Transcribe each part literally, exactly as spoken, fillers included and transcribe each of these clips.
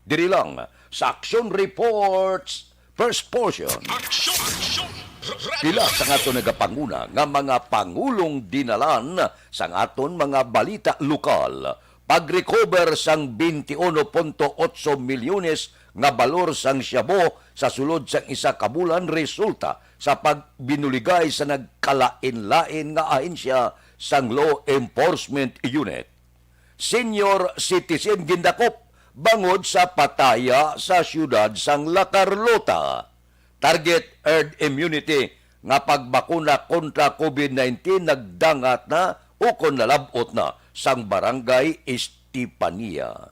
Diri lang sa Action Reports First Portion. Action! Action! Pila sang aton nagapanguna nga mga pangulong dinalan sang aton mga balita lokal, pag-recover sang twenty-one punto eight milyones nga balor sang shabu sa sulod sang isa ka bulan resulta sa pagbinuligay sa nagkalain-lain nga ahensya sang law enforcement unit. Senior citizen gindakop bangod sa pataya sa siyudad sang La Carlota. Target herd immunity nga pagbakuna kontra COVID nineteen nagdangat na ukon nalab-ot na sang Barangay Estefania.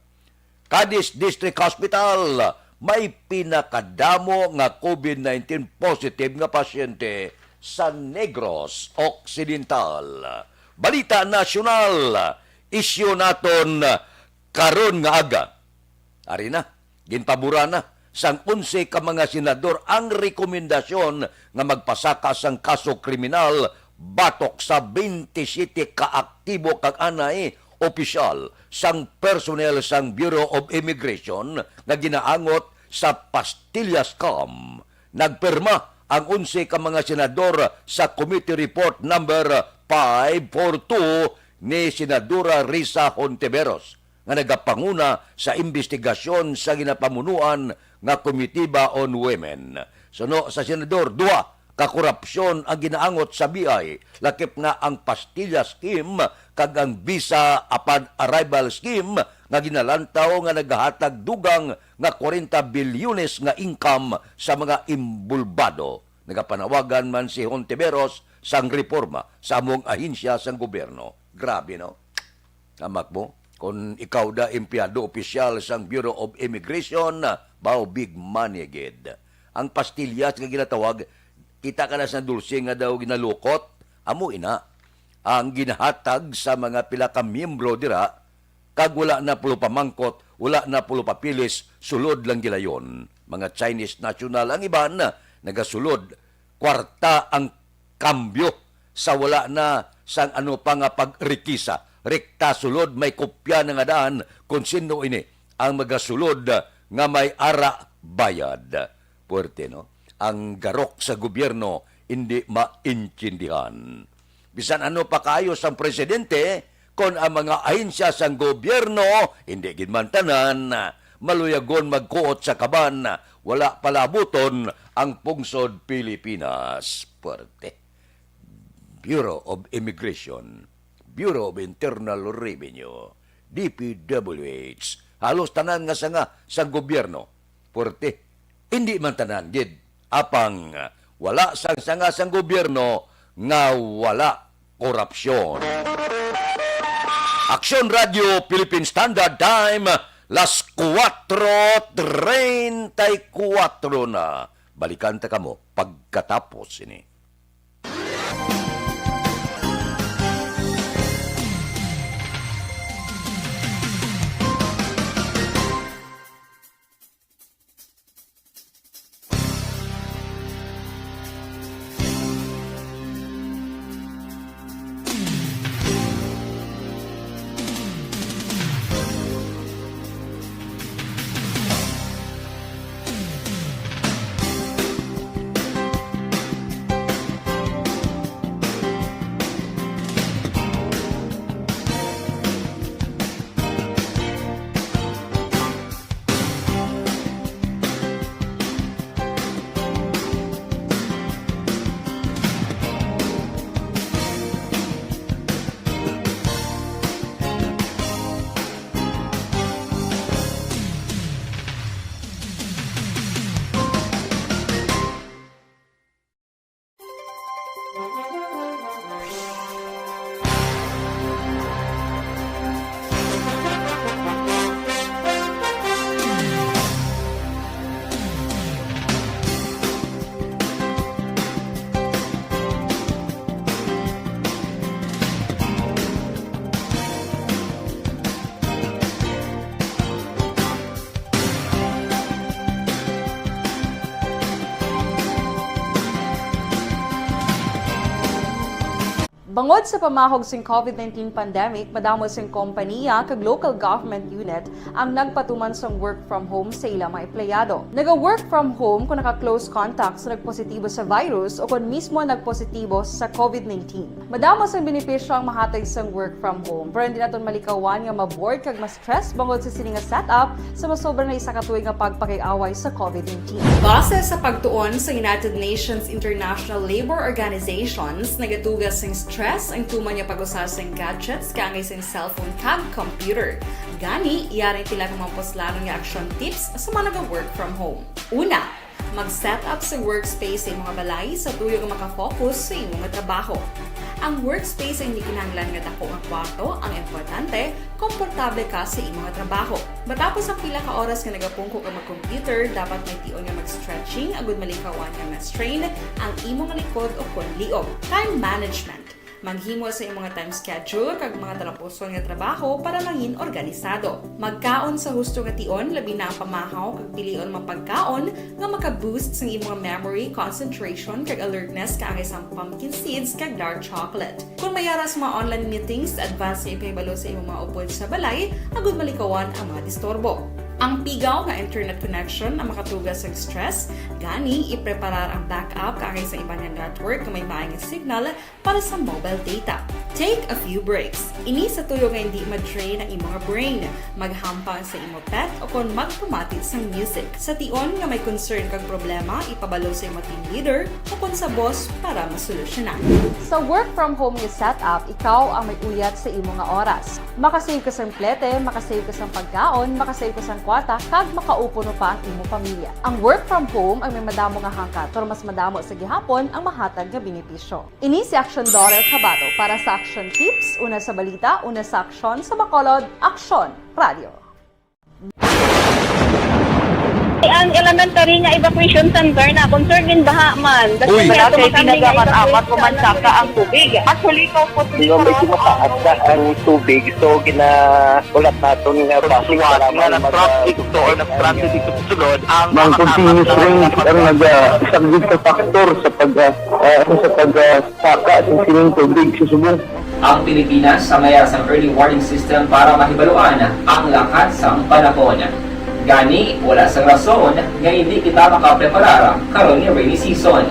Cadiz District Hospital, may pinakadamo nga COVID nineteen positive nga pasyente sa Negros Occidental. Balita nasyonal, isyu naton karon nga aga. Ari na, ginpaboran na sang onse ka mga senador ang rekomendasyon nga magpasaka sang kaso kriminal batok sa twenty-seven ka aktibo kag anay opisyal sang personnel sang Bureau of Immigration nga ginaangot sa Pastillas Scam. Nagpirma ang onse ka mga senador sa Committee Report Number five four two ni Senadora Risa Hontiveros, nga nagapanguna sa imbestigasyon sa ginapamunuan nga Komitiba on Women. Suno sa senador, duha ka korupsyon ang ginaangot sa B I, lakip na ang Pastillas Scheme kag ang Visa Upon Arrival Scheme nga ginalantaw nga nagahatag dugang nga kwarenta bilyones nga income sa mga imbulbado. Nagapanawagan man si Hontiveros sang reforma sa among ahensya sang gobyerno. Grabe, no? Amak mo, kung ikaw da empleyado opisyal sang Bureau of Immigration, baw big money gid. Ang pastillas nga ginatawag, kita ka na sa dulce nga daw ginalukot, amo ina ang ginahatag sa mga pila ka miyembro dira, kag wala na pulo pamangkot, wala na pulo papilis, sulod lang gilayon. Mga Chinese national ang iban, nagasulod, kwarta ang kambyo sa wala na sang ano pa nga pagrikisa. Rekta sulod, may kopya na nga daan kon sino ini ang magasulod nga may ara bayad. Puwerte, no? Ang garok sa gobyerno hindi maintindihan. Bisan ano pa kaayo sang presidente, kon ang mga ahensya sang gobyerno, hindi gid man tanan, maluyagon magkuot sa kaban, wala palabuton ang pungsod Pilipinas. Puwerte. Bureau of Immigration, Bureau of Internal Revenue, D P W H, halos tanan nga sanga sang gobyerno, puwerte. Hindi man tanan gid, apang wala sang sanga sang gobyerno nga wala korupsyon. Aksyon Radio Philippine Standard Time, las kuwatro treinta y kuwatro na. Balikan ta kamo pagkatapos sini. Bangod sa pamahog sing COVID nineteen pandemic, madamo sing kompaniya kag local government unit ang nagpatuman sang work from home sa ila mga empleyado. Naga-work from home kung naka-close contact sa nagpositibo sa virus o kon mismo nagpositibo sa COVID nineteen. Madamo sang benepisyo ang mahatag sang work from home, pero hindi naton malikawan nga ma-bored kag ma-stress bangod sa sini nga setup sa masobra na isa ka tuig nga pagpakig-away sa COVID nineteen. Base sa pagtuon sa United Nations International Labour Organizations, nagatuga sing stress ang tuman nga pag-usa sing gadgets kaangay sing cellphone kag computer. Gani, yari ang pila ka mga puslanon nga action tips sa mga naga-work from home. Una, mag-set up sa workspace sa imong balay sa tuyo nga makafocus sa imong trabaho. Ang workspace ay hindi kinahanglan nga dako nga kwarto ang importante, komportable ka sa imong trabaho. Matapos ang pila ka oras nga nagapungko ka mag-computer, dapat may tion nga mag-stretching agud malikawan nga ma-strain ang imong likod o kon liog. Time management. Maghimo sa imong time schedule kag mga talapuson nga trabaho para mangin organisado. Magkaon sa husto nga tion, labi na ang pamahaw kag pilion mga pagkaon nga maka-boost sang imong memory, concentration, kag alertness kaangay sang pumpkin seeds kag dark chocolate. Kung may ara sa mga online meetings, advance nga ipahibalo sa imong mga upod sa balay agud malikawan ang mga disturbo. Ang pigaw nga internet connection ang makatuga sa stress, gani ipreparar ang backup kaangay sa iban nga network nga may maayong signal para sa mobile data. Take a few breaks. Ini sa tuyo nga hindi ma-drain ang imong brain. Maghampang sa imo pet o kon magpamati sang music. Sa tion nga may concern kag problema, ipabalo sa imo team leader o kon sa boss para masolusyonan. Sa work from home nga setup, ikaw ang may uyat sa imo nga oras. Makasave ka sang plete, makasave ka sang pagkaon, makasave ka sang kwarta, kag makaupo no pa ang imo pamilya. Ang work from home ang may madamo nga hangkat, pero mas madamo sa gihapon ang mahatag nga benepisyo. Ini si Aksyon Dorel Cabato para sa Aksyon Tips, una sa balita, una sa aksyon, sa Bacolod, Aksyon Radio. Ang elementary nga evacuation center na concern gin baha man. Uy, wala kay ginagamit apat ko man saka ang tubig. Actually, ko po. Medyo mataas na ang tubig, so ginaulat naton nga base para nga mag-, nag-traffic to or nag-transit dito sa sulod ang mga continuous rains ang nag-, ah, isang big factor sa pag, ah, ah, sa pag, ah, saka sa sining tubig sa subong. Ang Pilipinas ang may sang early warning system para mahibaluan ang lakat sang panahon. Gani, wala sang rason nga hindi kita makapreparar karon nga rainy season.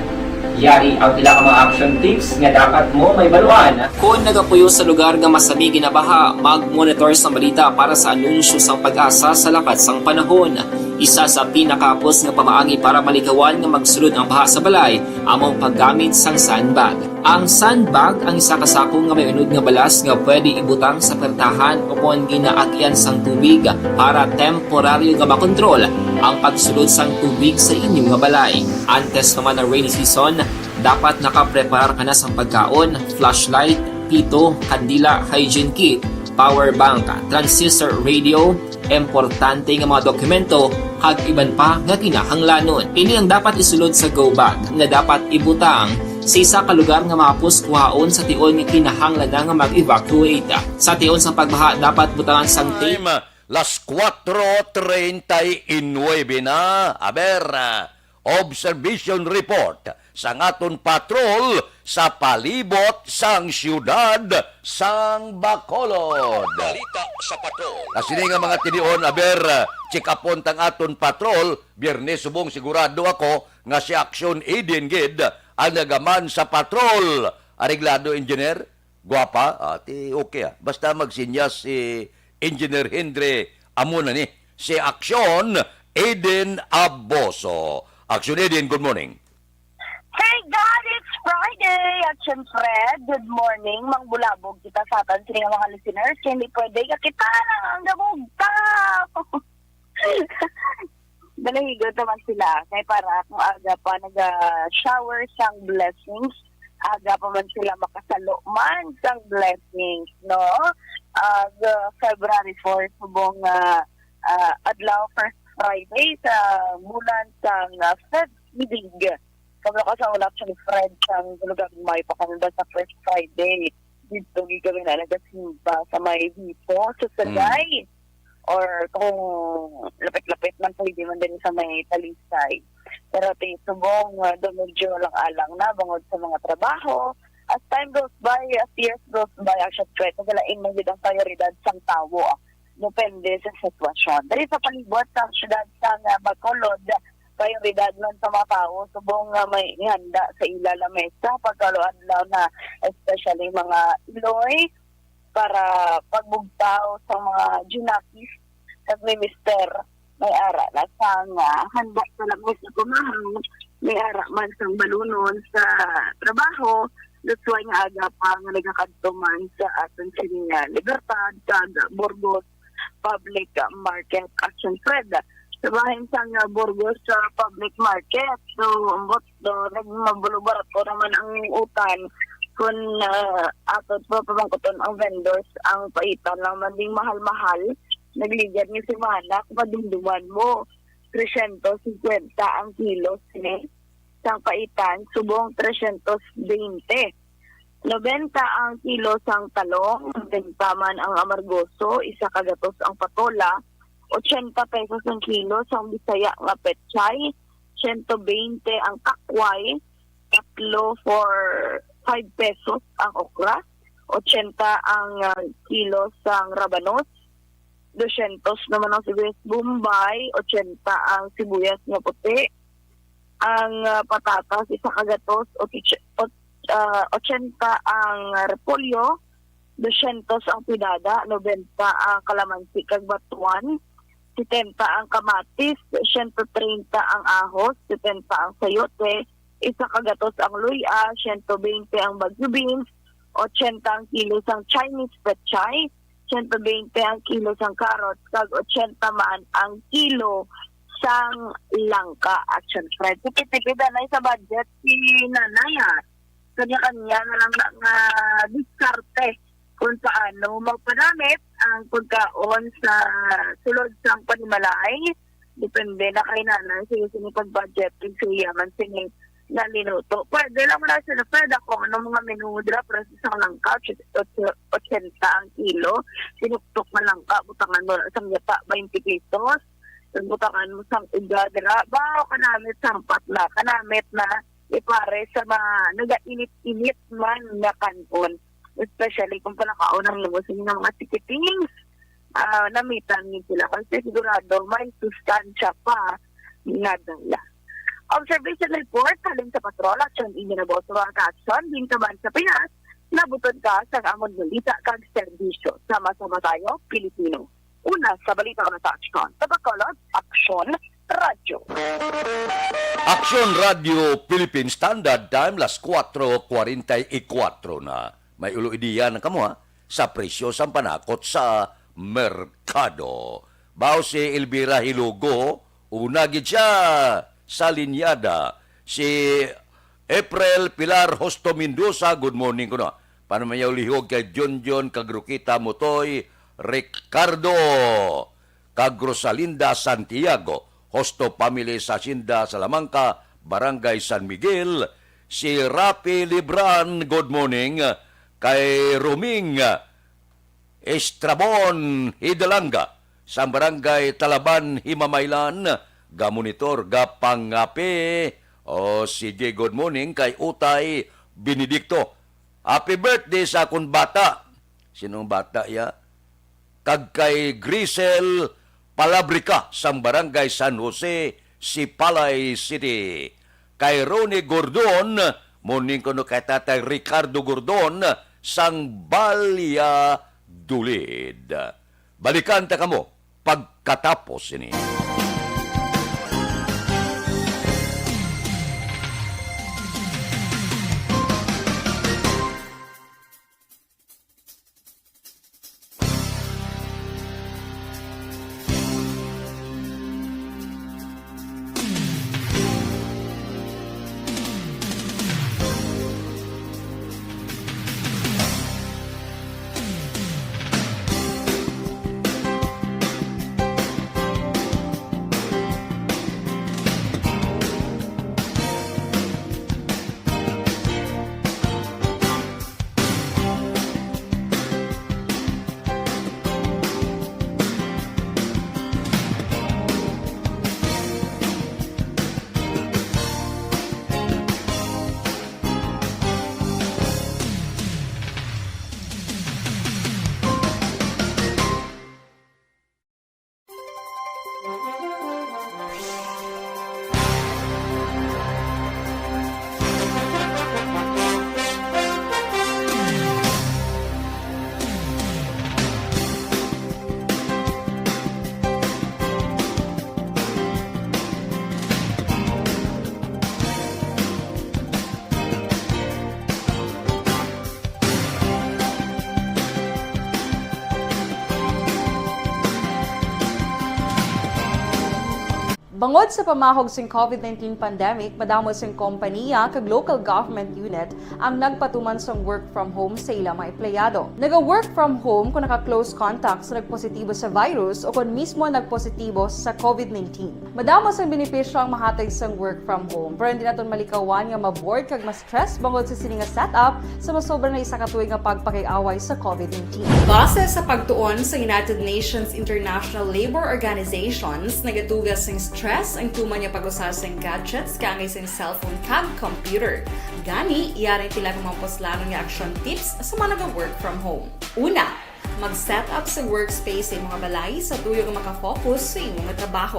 Yari ang pila ka mga action tips nga dapat mo mahibaluan. Kon nagapuyo sa lugar nga masami ginabaha, mag-monitor sa balita para sa anunsyo sang PAGASA sa lakat sang panahon. Isa sa pinakahapos nga pamaagi para malikawan nga magsulod ang baha sa balay amo ang paggamit sang sandbag. Ang sandbag ang isa ka sako nga may unod nga balas nga pwede ibutang sa pertahan o kon ginaagyan sang tubig para temporaryo nga makontrol ang pagsulod sang tubig sa inyo nga balay. Antes pa man ang rainy season, dapat nakapreparar ka na sang pagkaon, flashlight, pito, kandila, hygiene kit, power bank, transistor radio, importante nga mga dokumento, kag iban pa nga kinahanglanon. Ini ang dapat isulod sa go bag nga dapat ibutang sa isa ka lugar nga mahapos kuhaon sa tion nga kinahanglan na nga mag-evacuate. Sa tion sa pagbaha, dapat butangan sang tape. Time, las cuatro treinta y nueve na. Aber, observation report sang aton patrol sa palibot sang siyudad sang Bacolod. Balita sa patrol. Sa sini nga mga tinion, aber, check upon tang aton patrol. Biyernes subong sigurado ako nga si Action Eden gid ang nagaman sa patrol. Areglado, engineer? Guwapa? Ah, ti okay, ah. Basta magsinyas si Engineer Henry, amo na ni. Si Action Eden Aboso. Action Eden, good morning. Thank God it's Friday! Action Fred, good morning. Mangbulabog kita sa atan sini nga mga listeners. Kay hindi pwede nga kita lang ang gabugta. Balahigon naman sila. Kay para kung aga pa naga-shower sang blessings, aga pa man sila makasalo man sang blessings, no? Ag February four, subong nga, ah, adlaw, first Friday sa bulan sang, ah, Feb-, Ibig. Kabalo ka sa wala siyang Fred sang lugar, may pa kami ba sa first Friday. Dito, gid kami na nagasimba sa may Vipo, sa Mm. Sagay. Or kung lapit-lapit man, pwede man din sa may Talisay. Pero ti subong, ah, do medyo alang-alang na bangod sa mga trabaho, As time goes by, as years goes by, ang syempre, nagalain man gid ang prayoridad sang tawo, ah. Depende sa sitwasyon. Diri sa palibot sang siyudad sang, ah, Bacolod, prayoridad man sa mga tawo subong nga may ihanda sa ila lamesa pagkadto-adlaw na, especially mga iloy para pagbugtaw sa mga junakis kag may mister. May ara na sang, ah, handa sa labas nga pamahaw, may ara man sang balunon sa trabaho. That's why nga aga pa nga nagakadto man sa aton sini nga Libertad kag Burgos Public Market, Action Fred. Sa bahin sang, ah, Burgos, ah, Public Market, so, ambot do, nagmabulo-barato naman ang utan. Kung, ah, ato pa pamangkuton ang vendors, ang paitan lang man ding mahal-mahal, nagligad nga semana, kung madumduman mo, tresyentos singkwenta ang kilo sini sang paitan, subong tresyentos bente. Nobenta ang kilo sang talong, nobenta man ang amargoso, isa ka gatos ang patola, ochenta pesos ang kilo sang Bisaya nga petchay, siyento bente ang kakway, tatlo for five pesos ang okra, ochenta ang, ah, kilo sang rabanos, dosyentos naman ang sibuyas Bombay, ochenta ang sibuyas nga puti, ang, ah, patatas, isa ka gatos, o tich-, o, ah, ochenta ang repolyo, dosyentos ang pidada, nobenta ang kalamansi kag batuan, setenta ang kamatis, siyento treinta ang ahos, setenta ang sayote, isa ka gatos ang luya, siyento bente ang Baguio beans, ochenta ang kilo sang Chinese pechay, siyento bente ang kilo sang carrots, kag ochenta man ang kilo sang langka. Action Fred. Tipid-tipid anay sa budget si nanay, ah. Kanya-kanya na lang na nga diskarte kung paano magpanamit ang pagkaon sa sulod sang panimalay. Depende na kay nanay. Sige, sini pag-budget, sige, yaman, sini nalinuto. Pwede lang na sila, pwede ako, ano, mga menu dira, pero sa isang langka, och-, och-, ochenta ang kilo. Sinuktok na langka, butangan mo sang yata, twenty pesos. Butangan mo sang uga dira, ba, kanamit, sampat na, kanamit na, ipare sa mga nagainit-init man nga kan-on. Especially kung palakaon ang lungos sa mga sikitings, ah, namitan gid sila. Kasi sigurado, may sustansya pa nga dala. Observation report halin sa Patrol Action, ini na boss, mga ka-action, din ka man sa Pinas, nabuton ka sa amon balita kag serbisyo. Sama-sama tayo, Pilipino. Una sa balita, mga ka-action. Tabacolod, Action Radio. Action Radio Philippine Standard Time, las cuatro cuarenta y cuatro na. May ulo ideya na kamo, ha, sa presyo sang panakot sa merkado. Bao si Elvira Hilugo, una gid siya sa linyada. Si April Pilar Hosto Mendoza, good morning kuno. Panumayaw lihog kay Junjun kag Rokita Motoy Ricardo kag Rosalinda Santiago, Hosto family sa Hacienda Salamanca, Barangay San Miguel, si Rafi Libran, good morning, kay Roming Estrabon Hidalanga, sa Barangay Talaban, Himamaylan, gamonitor, gapangape. O, sige, good morning kay Utay Benedicto. Happy birthday sa akon bata. Sinong bata, ya? Kag kay Grisel Palabrica sang Barangay San Jose, Sipalay City. Kay Ronnie Gordon, morning kuno kay Tatay Ricardo Gordon sang Valladolid. Balikan ta kamo pagkatapos sini. Bangod sa pamahog sing COVID nineteen pandemic, madamo sing kompaniya kag local government unit ang nagpatuman sang work from home sa ila mga empleyado. Naga-work from home kung naka-close contact sa nagpositibo sa virus o kon mismo nagpositibo sa COVID nineteen. Madamo sang benepisyo ang mahatag sang work from home, pero hindi naton malikawan nga ma-bored kag ma-stress bangod sa sini nga setup sa masobra na isa ka tuig nga pagpakig-away sa COVID nineteen. Base sa pagtuon sa United Nations International Labour Organizations, nagatuga sing stress ang tuman nga pag-usa sing gadgets kaangay sing cellphone kag computer. Gani, yari ang pila ka mga puslanon nga action tips sa mga naga-work from home. Una, mag-set up sa workspace sa imo nga balay sa tuyo nga makafocus sa imo nga trabaho.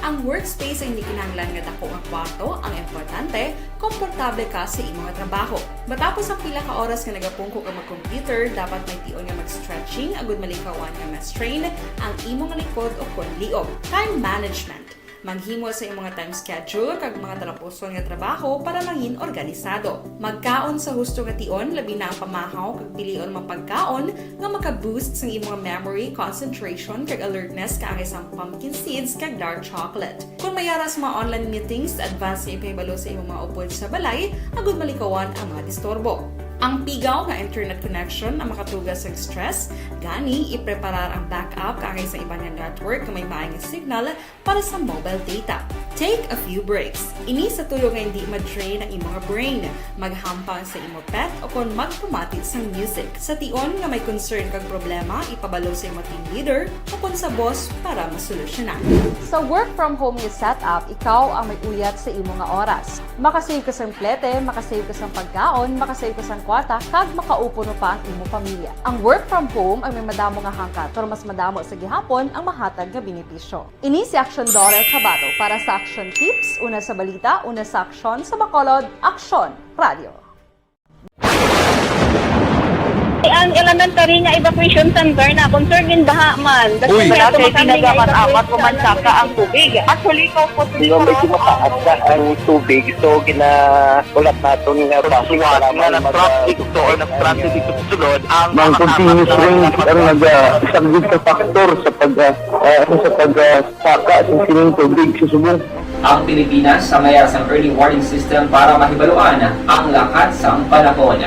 Ang workspace ay hindi kinahanglan nga dako nga kwarto, ang importante, komportable ka sa imo nga trabaho. Matapos ang pila ka oras nga nagapungko ka mag-computer, dapat may tion nga mag-stretching agud malikawan nga ma-strain ang imo nga likod o kon liog. Time management. Maghimo sa imo nga time schedule kag mga talapuson nga trabaho para mangin organisado. Magkaon sa husto nga tion, labi na ang pamahaw kag pilion mga pagkaon nga maka-boost sang imo nga memory, concentration, kag alertness kaangay sang pumpkin seeds kag dark chocolate. Kon may ara sa mga online meetings, advance nga ipahibalo sa imo mga upod sa balay agud malikawan ang mga disturbo. Ang pigaw nga internet connection ang makatuga sa stress, gani ipreparar ang backup kaangay sa iban nga network nga may maay nga signal para sa mobile data. Take a few breaks. Ini sa tuyo nga hindi ma-drain ang imo nga brain. Maghampang sa imo pet o kon magpamati sang music. Sa tion nga may concern kag problema, ipabalo sa imo team leader o kon sa boss para masolusyonan. Sa work from home nga setup, ikaw ang may uyat sa imo nga oras. Makasave ka sang plete, makasave ka sang pagkaon, makasave ka sang kwarta, kag makaupo pa ang imo pamilya. Ang work from home ang may madamo nga hangkat, pero mas madamo sa gihapon ang mahatag nga benepisyo. Ini si Action Dora Cabato para sa Action Tips, una sa balita, una sa aksyon, sa Bacolod, Aksyon Radio. Ang elementary nga evacuation center na concern in baha man. Uy. Wala kay ginagamat-amat, pumansaka ang tubig. Actually, ikaw po, medyo mataas na ang tubig, so ginahulat naton nga basi nga nag-traffic to or nag-traffic ito sulod ang mga continuous rain ang nag-, ah, isa gid sa factor sa pag, ah, ah, sa pag, ah, saka sa sining tubig sa subong. Ang Pilipinas ang may ara sang early warning system para mahibaluan ang lakat sang panahon.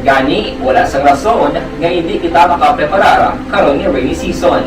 Gani, wala sang rason nga hindi kita makapreparar karon nga rainy season.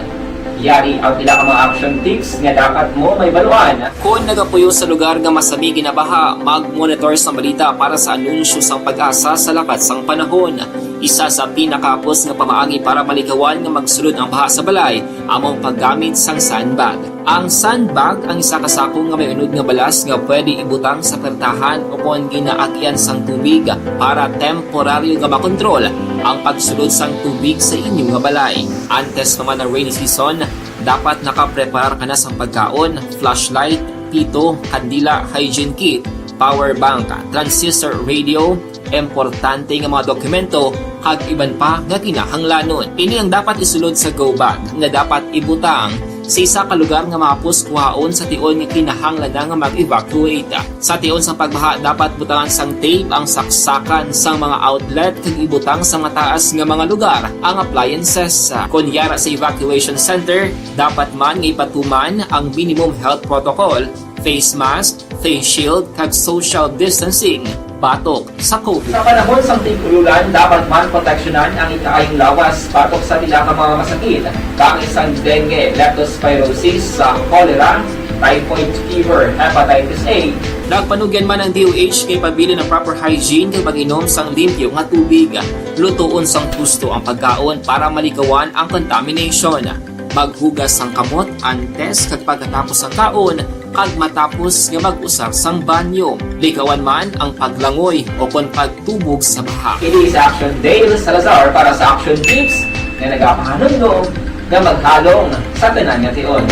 Yari ang pila ka mga action tips nga dapat mo mahibaluan. Kon nagapuyo sa lugar nga masami ginabaha, mag-monitor sang balita para sa anunsyo sang PAGASA sa lakat sang panahon. Isa sa pinakahapos nga pamaagi para malikawan nga magsulod ang baha sa balay amo ang paggamit sang sandbag. Ang sandbag ang isa ka sako nga may unod nga balas nga pwede ibutang sa pertahan o kon ginaagyan sang tubig para temporaryo nga makontrol ang pagsulod sang tubig sa inyo nga balay. Antes pa man ang rainy season, dapat nakapreparar ka na sang pagkaon, flashlight, pito, kandila, hygiene kit, power bank, transistor radio, importante nga mga dokumento, kag iban pa nga kinahanglanon. Ini ang dapat isulod sa go bag nga dapat ibutang sa isa ka lugar nga mahapos kuhaon sa tion nga kinahanglan na nga mag-evacuate. Sa tion sang pagbaha, dapat butangan sang tape ang saksakan sang mga outlet kag ibutang sa mataas nga mga lugar ang appliances. Kon yara sa evacuation center, dapat man nga ipatuman ang minimum health protocol, face mask, face shield, kag social distancing batok sa COVID. Sa panahon sang tig-ulolan, dapat man proteksyonan ang ikaayong lawas batok sa pila ka mga masakit, kaangay sang dengue, leptospirosis, sa cholera, typhoid fever, hepatitis A. Nagpanugyan man ang D O H nga ipabilin ang proper hygiene kag pag-inom sang limpyo nga tubig. Lutoon sang husto ang pagkaon para malikawan ang contamination. Maghugas sang kamot antes kag pagkatapos sang kaon, kag matapos nga mag-usar sang banyo. Likawan man ang paglangoy o kon pagtubog sa baha. Ini si Action Dale Salazar para sa Action Tips nga nagapahanumdom nga maghalong sa tanan nga tion.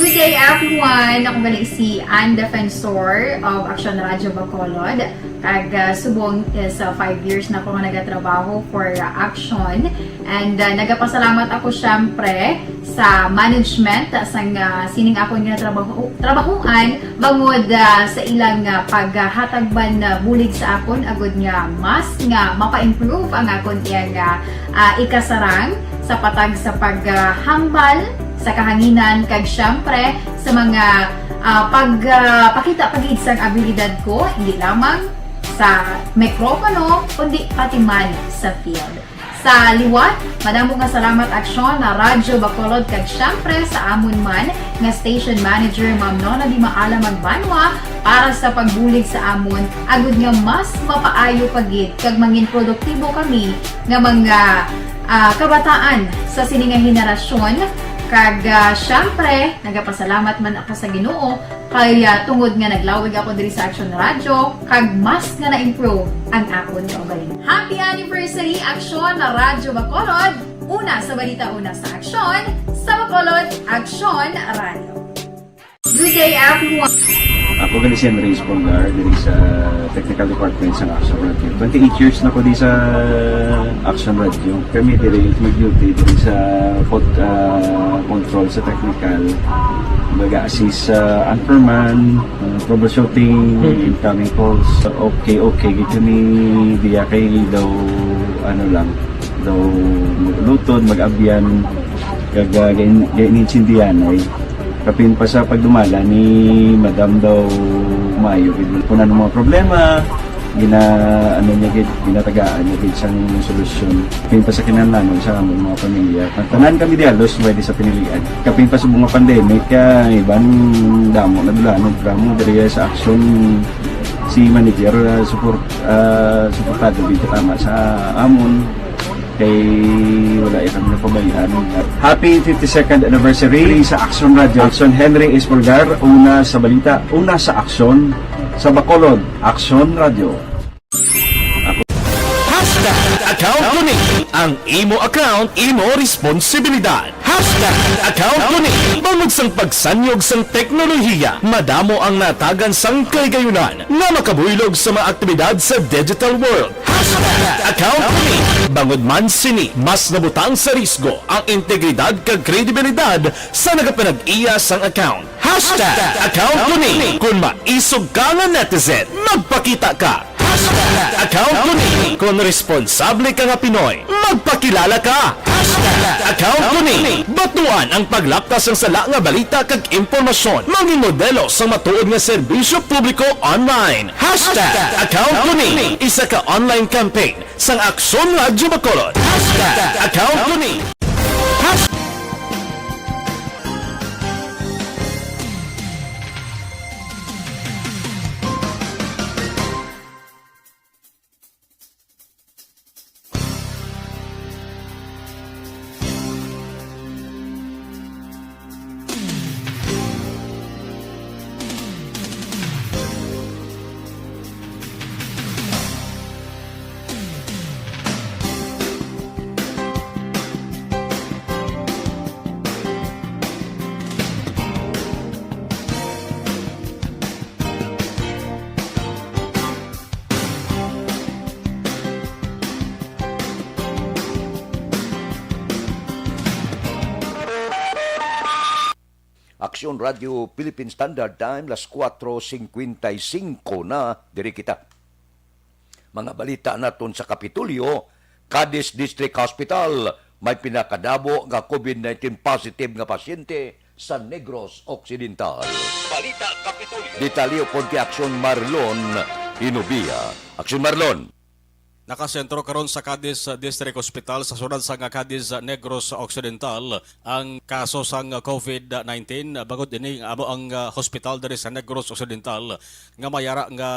Good day, everyone! Ako gali si Ann Defensor of Action Radio Bacolod. Kag, ah, subong is, ah, five years na ako nga nagatrabaho for, ah, Action. And, ah, nagapasalamat ako, syempre, sa management, ah, sang, ah, sining akon nga trabaho, trabahoan, bangod, ah, sa ilang, ah, paghatag man, ah, bulig sa akon, agud nga mas nga mapa-improve ang akon iyang, ah, ah, ikasarang sa patag sa paghambal sa kahanginan, kag siyempre sa mga, ah, pag, ah, pakita pa gid sang abilidad ko, hindi lamang sa mikropono, kundi pati man sa field. Sa liwat, madamo nga salamat, Aksyon na Radyo Bacolod, kag siyempre sa amon man nga station manager, Ma'am Nona Di Maala Magbanwa, para sa pagbulig sa amon, agud nga mas mapaayo pa gid kag mangin produktibo kami nga mga, ah, kabataan sa sini nga henerasyon. Kag, ah, siyempre, nagapasalamat man ako sa Ginoo kay, ah, tungod nga naglawig ako diri sa Action Radio, kag mas nga na-improve ang akon kaugalingon. Happy anniversary, Aksyon na Radyo Bacolod! Una sa balita, una sa aksyon, sa Bacolod, Aksyon Radio. Good day, everyone! Ako gali si Andres Polgar, diri sa technical department sa Action Radio. Twenty-eight years na ko di sa Action Radio. Kami diri mag-duty diri sa pod-, ah, control sa technical. Mag-assist sa anchorman, ah, troubleshooting, incoming calls. Okay, okay, gid kami diya kay daw, ano lang, daw maglutod, mag-abyan, kag, ah, gain-, gainintindihan ay. Kapin pa sa pagdumala ni Madam daw maayo gid. Kung ano mga problema, gina-, ano niya gid, ginatagaan niya gid sang solusyon. Kapin pa sa kinahanglanon sa among mga pamilya. Ang tanan kami di halos pwede sa pinilian. Kapin pa sa mga pandemic, ah, iban damo na dulanon, programa diri sa Action si manager, ah, support, ah, suportado gid tama sa amon. Kay wala ya kami napabayaan. Happy fifty-second anniversary sa Action Radio. Action Henry Espolgar, una sa balita, una sa aksyon, sa Bacolod, Action Radio. Hashtag account ko ni. Ang imo account, imo responsibilidad. Hashtag account ko ni. Bangod sang pagsanyog sang teknolohiya, madamo ang natagan sang kahigayunan nga makabuylog sa mga aktibidad sa digital world. Hashtag account ko ni. Bangod man sini, mas nabutang sa risgo ang integridad kag kredibilidad sa nagapanag-iya sang account. Hashtag account ko ni. Kung maisog ka nga netizen, magpakita ka. Hashtag account ko ni. Kung responsable ka nga Pinoy, magpakilala ka. Hashtag account ko ni. Batuan ang paglapkas sang sala nga balita kag impormasyon. Mangin modelo sang matuod nga serbisyo publiko online. Hashtag account ko ni. Isa ka online campaign sang Aksyon Radyo Bacolod. Hashtag account ko ni. Hashtag Aksyon Radio Philippine Standard Time, las kuwatro singkwenta y singko na, diri kita. Mga balita naton sa Kapitolyo, Cadiz District Hospital, may pinakadamo nga COVID nineteen positive nga pasyente sa Negros Occidental. Balita Kapitolyo. Detalye upod kay Aksyon Marlon Inubia. Aksyon Marlon. Nakasentro karon sa Cadiz District Hospital sa siyudad sang Cadiz, Negros Occidental, ang kaso sang COVID nineteen. Bangod ini, amo ang, ah, hospital diri sa Negros Occidental nga may ara nga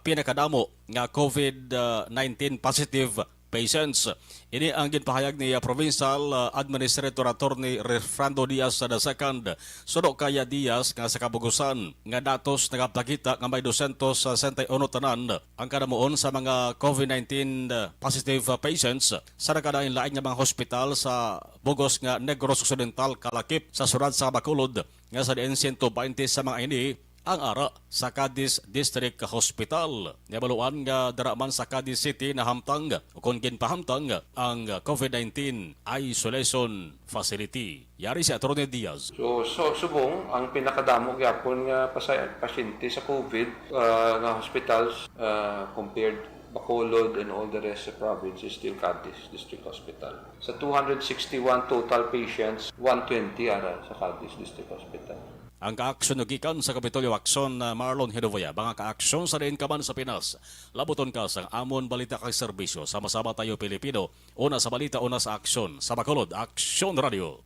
pinakadamo nga COVID nineteen positive patients. Ini ang ginpahayag ni, ah, Provincial, ah, Administrator Attorney Refrando Diaz the second. Suno kay Diaz nga sa kabugusan nga datos nagapakita nga may dosyentos sesenta y uno tanan ang kadamuon sa mga COVID nineteen positive patients sa nagkalain-lain nga mga hospital sa bugos nga Negros Occidental kalakip sa siyudad sa Bacolod, nga sa diin siyento baynte sa mga ini ang ara sa Cadiz District Hospital. Nabaluan nga dira man sa Cadiz City nahamtang o kon ginpahamtang ang COVID nineteen isolation facility. Yari si Attorney Diaz. So, so subong ang pinakadamo gyapon nga pasa-, pasyente sa COVID, ah, nga hospitals, ah, compared Bacolod and all the rest sa province is still Cadiz District Hospital. Sa two hundred sixty-one total patients, one twenty ara sa Cadiz District Hospital. Ang kaaksyon nagikan sa Kapitolyo Aksyon, uh, Marlon Hinovia. Mga kaaksyon sa diin ka man sa Pinas, labuton ka sang amon balita kag serbisyo. Sama-sama tayo, Pilipino. Una sa balita, una sa aksyon. Sa Bacolod, Aksyon Radio.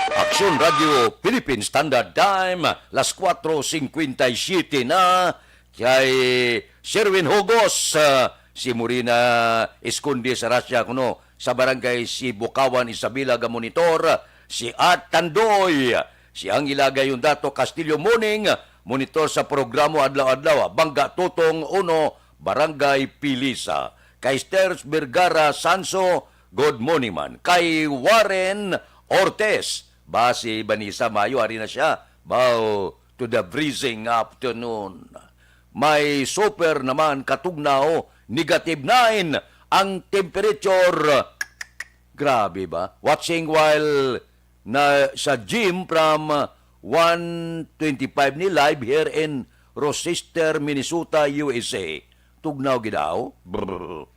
Aksyon Radio, Philippine Standard Time, las cuatro cincuenta y siete na. Kay Sherwin Hugos, ah, si Morina Esconde sa Russia, kuno sa barangay si Bukawan, Isabela, gamonitor, si At Tandoy, si Angela Gayondato Castillo Morning, monitor sa programa adlaw-adlaw, Bangga Tutong Uno, Barangay Pilisa. Kay Sters Vergara Sanso, good morning man. Kay Warren Ortiz, ba si Vanessa Mayo, ari na siya. Bow to the freezing afternoon. May super naman katugnaw, negative nine ang temperature. Grabe ba? Watching while na sa gym from, uh, one twenty-five ni live here in Rochester, Minnesota, U S A. Tugnaw gid daw. Brr.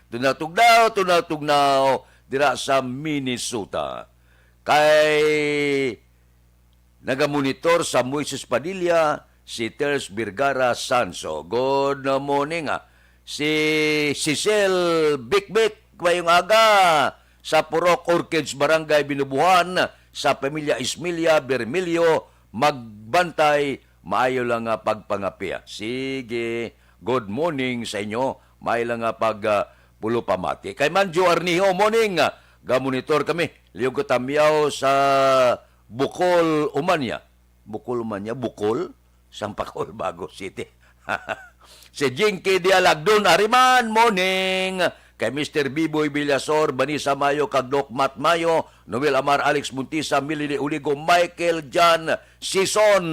Tugnaw, tugnaw, tugnaw, tugnaw dira sa Minnesota. Kay nagamonitor sa Moises Padilla, si Ters Vergara Sanso. Good morning, ah. Si Cecil Bikbik, mayong aga. Sa Purok Orchids, Barangay Binubuhan, sa pamilya Ismilia Bermilio, magbantay, maayo lang nga pagpangapi, ah. Sige, good morning sa inyo. Maayo lang nga pag, ah, pulo pamati. Kay Manjo Arnijo, morning, ah. Gamonitor kami. Liog ko tamyaw sa Bukol, Umanya. Bukol, Umanya, Bukol, Sampaco, Bago City. Si Jinky Dialagdon, ariman, morning. Kay Mister Biboy Villasor, Vanessa Mayo, kag Doc Matt Mayo, Noel Amar, Alex Montisa, Milili Uligo, Michael John Sison,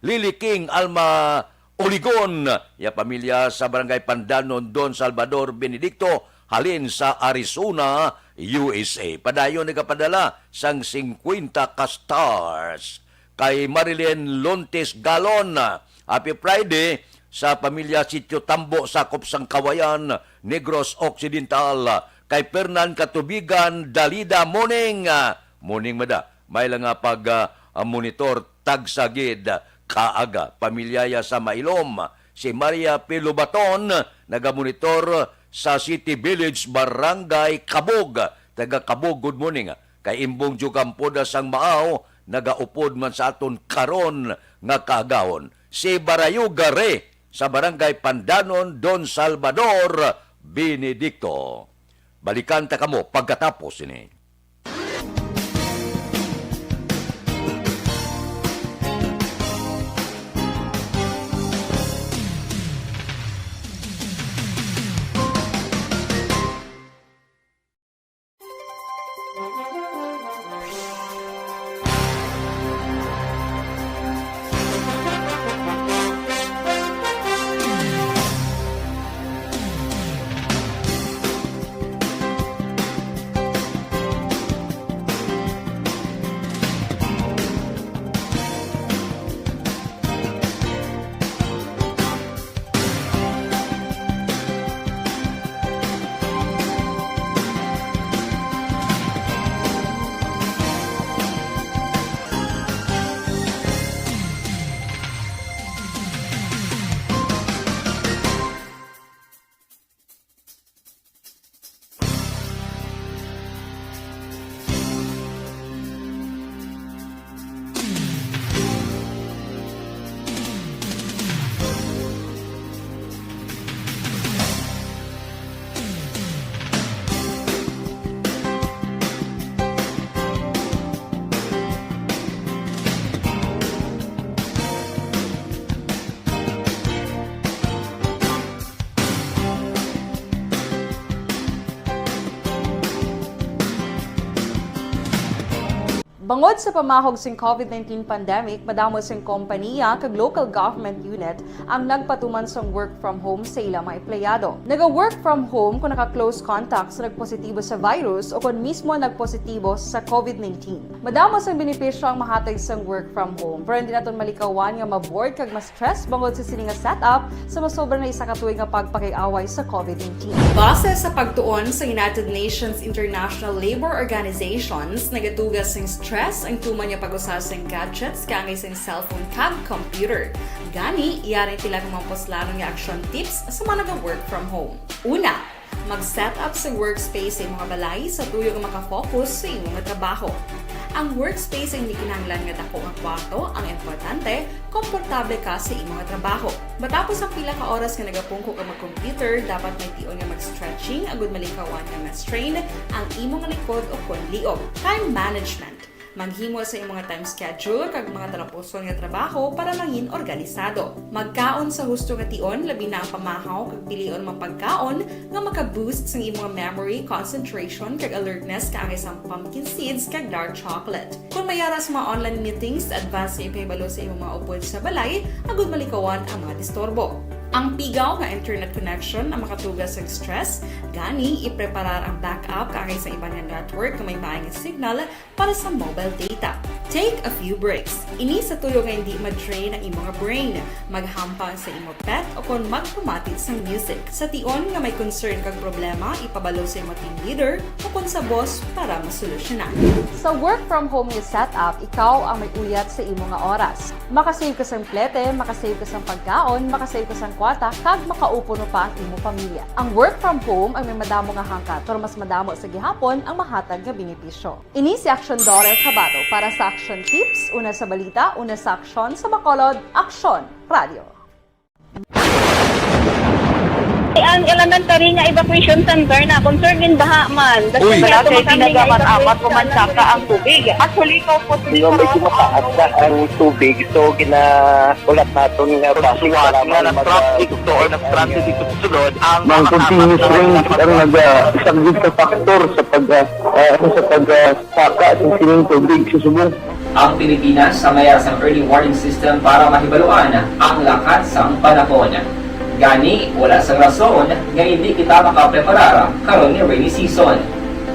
Lily King, Alma Uligon, ya pamilya sa Barangay Pandanon, Don Salvador Benedicto, halin sa Arizona, U S A. Padayon nagapadala sang singkwenta ka stars. Kay Marilyn Lontes Galon, happy Friday sa pamilya Sitio Tambo, sakop sang Kawayan, Negros Occidental. Kay Fernan Katubigan Dalida, morning. Morning, mada. May lang nga pag, ah, monitor tagsa gid kaaga. Pamilyaya sa Mailom, si Maria P. Lubaton, nagamonitor sa City Village, Barangay Kabog. Taga Kabog, good morning. Kay Imbong Jugampoda sang Maaw, nagaupod man sa aton karon nga kaagahon. Si Barayo Gare sa Barangay Pandanon, Don Salvador Benedicto. Balikan ta kamo pagkatapos ini. Bangod sa pamahog sing COVID nineteen pandemic, madamo sing kompaniya kag local government unit ang nagpatuman sang work from home sa ilang mga empleyado. Naga-work from home kung naka-close contact sa nagpositibo sa virus o kon mismo nagpositibo sa COVID nineteen. Madamo sang benepisyo ang mahatag sang work from home, pero hindi naton malikawan nga ma-bored kag ma-stress bangod sa sini nga setup sa masobra na isa ka tuig nga pagpakig-away sa COVID nineteen. Base sa pagtuon sa United Nations International Labour Organizations, nagatuga sing stress ang tuman nga pag-usa sing gadgets kaangay sing cellphone kag computer. Gani, yari ang pila ka mga puslanon nga action tips sa mga naga-work from home. Una, mag-set up sa workspace sa imong balay sa tuyo nga makafocus sa imong trabaho. Ang workspace ang hindi kinahanglan nga dako nga kwarto, ang importante, komportable ka sa imong trabaho. Matapos ang pila ka oras nga nagapungko ka mag-computer, dapat may tion nga mag-stretching agud malikawan nga ma-strain ang imong likod o kon liog. Time management. Maghimo sa imong mga time schedule kag mga talapuson nga trabaho para mangin organisado. Magkaon sa husto nga tion, labi na ang pamahaw kag pilion mga pagkaon nga maka-boost sang imong memory, concentration, kag alertness kaangay sang pumpkin seeds kag dark chocolate. Kung may ara sa mga online meetings, advance nga ipahibalo sa imong mga upod sa balay agud malikawan ang mga disturbo. Ang pigaw nga internet connection ang makatuga sa stress, gani ipreparar ang backup kaangay sa iban nga network nga may maayong signal para sa mobile data. Take a few breaks. Ini sa tuyo nga hindi ma-drain ang imong brain. Maghampang sa imo pet o kon magpamati sang music. Sa tion nga may concern kag problema, ipabalo sa imo team leader o kon sa boss para masolusyonan. Sa work from home nga setup, ikaw ang may uyat sa imo nga oras. Makasave ka sang plete, makasave ka sang pagkaon, makasave ka sang kwarta, kag makaupod pa ang imo pamilya. Ang work from home ang may madamo nga hangkat, pero mas madamo sa gihapon ang mahatag nga benepisyo. Ini si Aksyon Dorel Cabato para sa Aksyon Tips, una sa balita, una sa aksyon, sa Bacolod, Aksyon Radio. Ang elementary nga evacuation center na concern din baha man. Uy. Wala kay pinagaman amat o mansaka ang tubig. Actually, ko po. Di ba, medyo mataas na ang tubig, so ginaulat naton nga basi nga nag-traffic to or nag-transit dito sa sulod ang mga continuous rain ang nag-, ah, isang good factor sa pag, ah, ah, sa pag, ah, saka sa sining tubig sa subong. Ang Pilipinas ang may sang early warning system para mahibaluan ang lakat sang panahon. Gani, wala sang rason nga hindi kita makapreparar karon nga rainy season.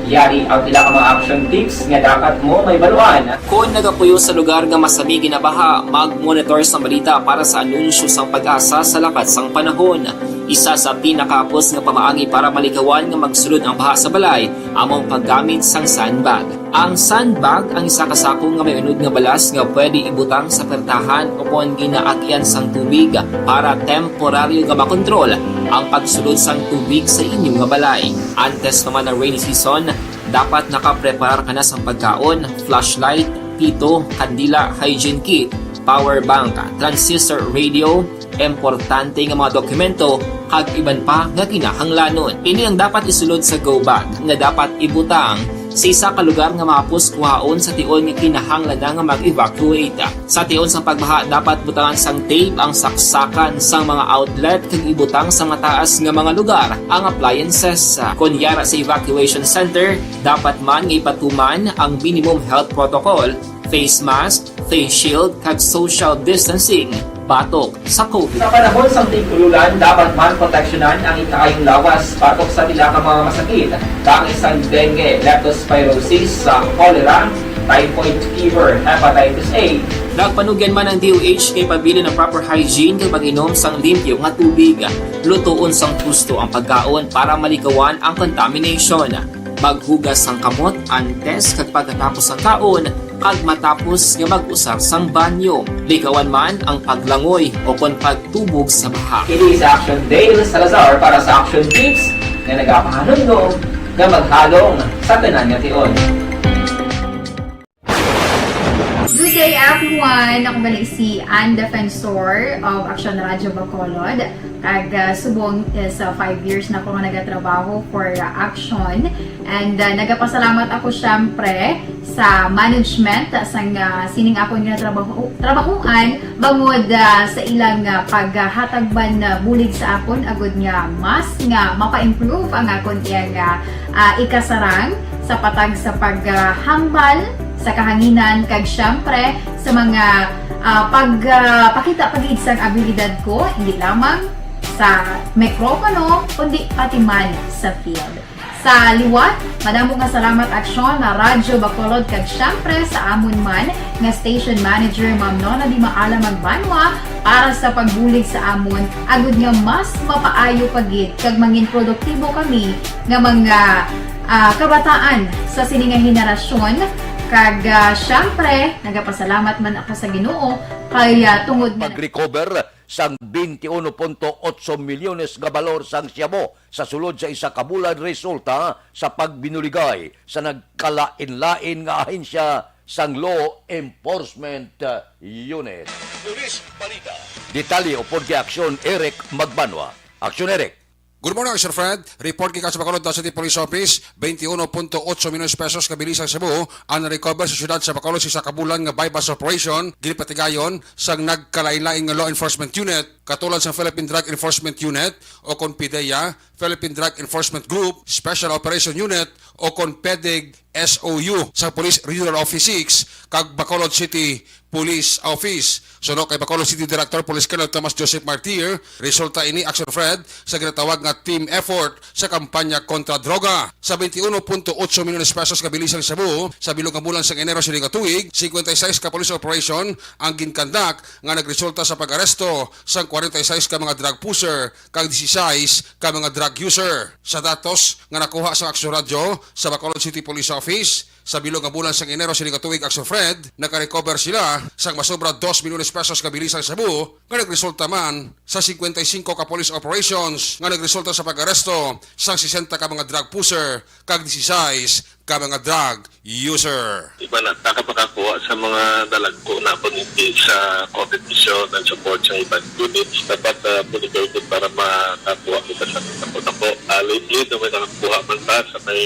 Yari ang pila ka mga action tips nga dapat mo mahibaluan. Kon nagapuyo sa lugar nga masami ginabaha, mag-monitor sa balita para sa anunsyo sang PAGASA sa lakat sang panahon. Isa sa pinakahapos nga pamaagi para malikawan nga magsulod ang baha sa balay amo ang paggamit sang sandbag. Ang sandbag ang isa ka sako nga may unod nga balas nga pwede ibutang sa pertahan o kon ginaagian sang tubig para temporaryo nga makontrol ang pagsulod sang tubig sa inyo nga balay. Antes pa man ang rainy season, dapat nakapreparar ka na sang pagkaon, flashlight, pito, kandila, hygiene kit, power bank, transistor radio, importante nga mga dokumento, kag iban pa nga kinahanglanon. Ini ang dapat isulod sa go bag nga dapat ibutang sa isa ka lugar nga mahapos kuhaon sa tion nga kinahanglan na nga mag-evacuate. Sa tion sang pagbaha, dapat butangan sang tape ang saksakan sang mga outlet kag ibutang sa mataas nga mga lugar ang appliances. Kon yara sa evacuation center, dapat man nga ipatuman ang minimum health protocol, face mask, face shield, kag social distancing batok sa COVID. Sa panahon sang tig-ululan, dapat man proteksyonan ang ikaayong lawas batok sa pila ka mga masakit, kaangay sang dengue, leptospirosis, sa cholera, typhoid fever, hepatitis A. Nagpanugyan man ang D O H nga ipabilin ang proper hygiene kag mag-inom sang limpyo nga tubig. Lutoon sang husto ang pagkaon para malikawan ang contamination. Maghugas sang kamot antes kag pagkatapos sang kaon, kag matapos nga mag-usar sang banyo. Likawan man ang paglangoy o kon pagtubog sa baha. Ini si Action Dale Salazar para sa Action Tips nga nagapahanumdom nga maghalong sa tanan nga tion. Good day, everyone! Ako bali si Ann Defensor of Action Radyo Bacolod. Kag, ah, subong is, ah, five years na ko nga nagatrabaho for, ah, Action. And, ah, nagapasalamat ako, syempre, sa management sang, ah, sining akon nga trabaho, trabahoan bangod, ah, sa ilang, ah, paghatag man, ah, bulig sa akon agud nga mas nga mapa-improve ang akon iyang, ah, ah, ikasarang sa patag sa paghambal sa kahanginan, kag siyempre sa mga, ah, pag, ah, pakita pa gid sang abilidad ko, hindi lamang sa mikropono, kundi pati man sa field. Sa liwat, madamo nga salamat, Aksyon, na Radyo Bacolod, kag siyempre sa amon man nga station manager, Ma'am Nona Di Maala Magbanwa, para sa pagbulig sa amon, agud nga mas mapaayo pa gid kag mangin produktibo kami nga mga, ah, kabataan sa sini nga henerasyon. Kag, ah, siyempre, nagapasalamat man ako sa Ginoo kay, ah, tungod nga pag-recover sang twenty-one point eight milyones nga balor sang shabu sa sulod sa isa ka bulan, resulta sa pagbinuligay sa nagkalain-lain nga ahensya sang law enforcement, uh, unit. Police Balita. Detalye upod kay Aksyon Eric Magbanwa. Aksyon, Eric. Good morning, Sir Fred. Report gikan sa Bacolod City Police Office, twenty-one point eight milyones pesos nga bilisang shabu ang na-recover sa siyudad sa Bacolod sa isa ka bulan nga buy-bust operation, ginpatigayon sang nagkalain-lain nga law enforcement unit, katulad sang Philippine Drug Enforcement Unit o kon PDEA, Philippine Drug Enforcement Group, Special Operation Unit o kon PDEG S O U sa Police Regional Office six kag Bacolod City Police Office. Suno kay Bacolod City Director Police Colonel Tomas Joseph Martir, resulta ini, Aksyon Fred, sa ginatawag nga team effort sa kampanya kontra droga. Sa twenty-one point eight milyones pesos nga bilisang shabu, sa bilog nga bulan sang Enero sini nga tuig, cincuenta y seis ka police operation ang ginkandak nga nagresulta sa pag-aresto sang forty-six ka mga drug pusher kag dieciséis ka mga drug user. Sa datos nga nakuha sa Aksyon Radyo sa Bacolod City Police Office, sa bilog nga bulan sang Enero sini nga tuig, Aksyon Fred, nakarecover sila sang masobra dos milyones pesos nga bilisang shabu, nga nagresulta man sa cincuenta y cinco ka police operations nga nagresulta sa pag-aresto sang sesenta ka mga drug pusher kag dieciséis ka mga drug user. Iba na, nakapakakuha sa mga nalagko na community sa COVID mission and support sa iban units. Dapat, ah, motivated para makakuha kita sa mga nako. Ah, lately, no, may nakakuha man ta sa may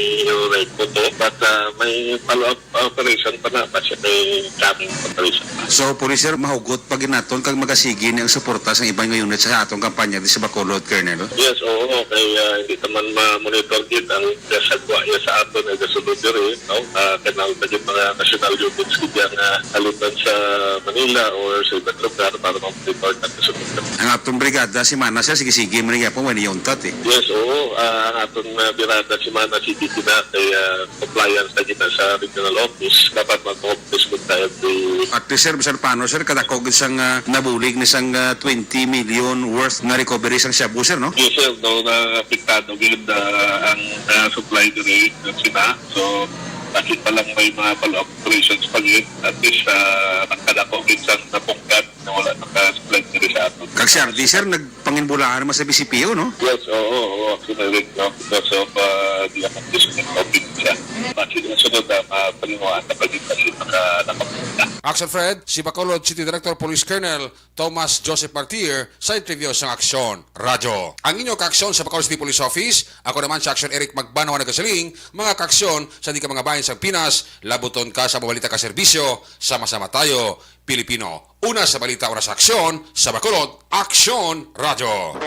Ray Cotto, but, ah, may follow-up operation pa na, basta may coming operation pa. So, pwede, sir, mahugot pa gid naton kag magasigi ni ang suporta sa iban nga unit sa atong kampanya di sa Bacolod, Colonel? Yes, oo, kay, ah, hindi naman ma-monitor gid ang kasagwa niya sa aton nga gasunod diri, no? Ah, kailangan pa gid mga national units gid yang, ah, halitan sa Manila or sa ibang lugar para ma-monitor ang kasunod. Ang aton brigada, si Mana, sir, sige-sige man gyapon, wala niya untat, eh. Yes, oo. Ah, ang aton, ah, brigada, si Mana, sige gid na kay, ah, compliance na gid na sa regional office. Dapat mag-office gid tayo di. At least, sir, bisan paano, sir, kadako gid sang, ah, nabulig ni sang, ah, twenty million worth nga recovery sang shabu, sir, no? Yes, sir. No, na apektado gid, ah, ang, ah, supply diri sa Sina. So, bakit pa lang may mga follow-up operations pa gid? At least, ah, nakadako gid sang napungkat na wala naka-supply diri sa aton. Kag si R D, sir, nagpanginbulahan naman sa B C P O, no? Yes, oo, oo, actually, no? Because of, uh, the acquisition of COVID siya. Bakit ang sunod na, uh, pangimuan na pag-, kasi naka-, nakapunta. Action Fred, si Bacolod City Director Police Colonel Thomas Joseph Martir sa interview sa Aksyon Radyo. Ang inyo kaaksyon sa Bacolod City Police Office, ako naman si Aksyon Eric Magbanwa nagasiling, mga kaaksyon sa di ka mga bayan sa Pinas, labuton ka sa mabalita ka serbisyo, sama-sama tayo, Pilipino. Una sa balita, una sa aksyon, sa Bacolod, Aksyon Radyo.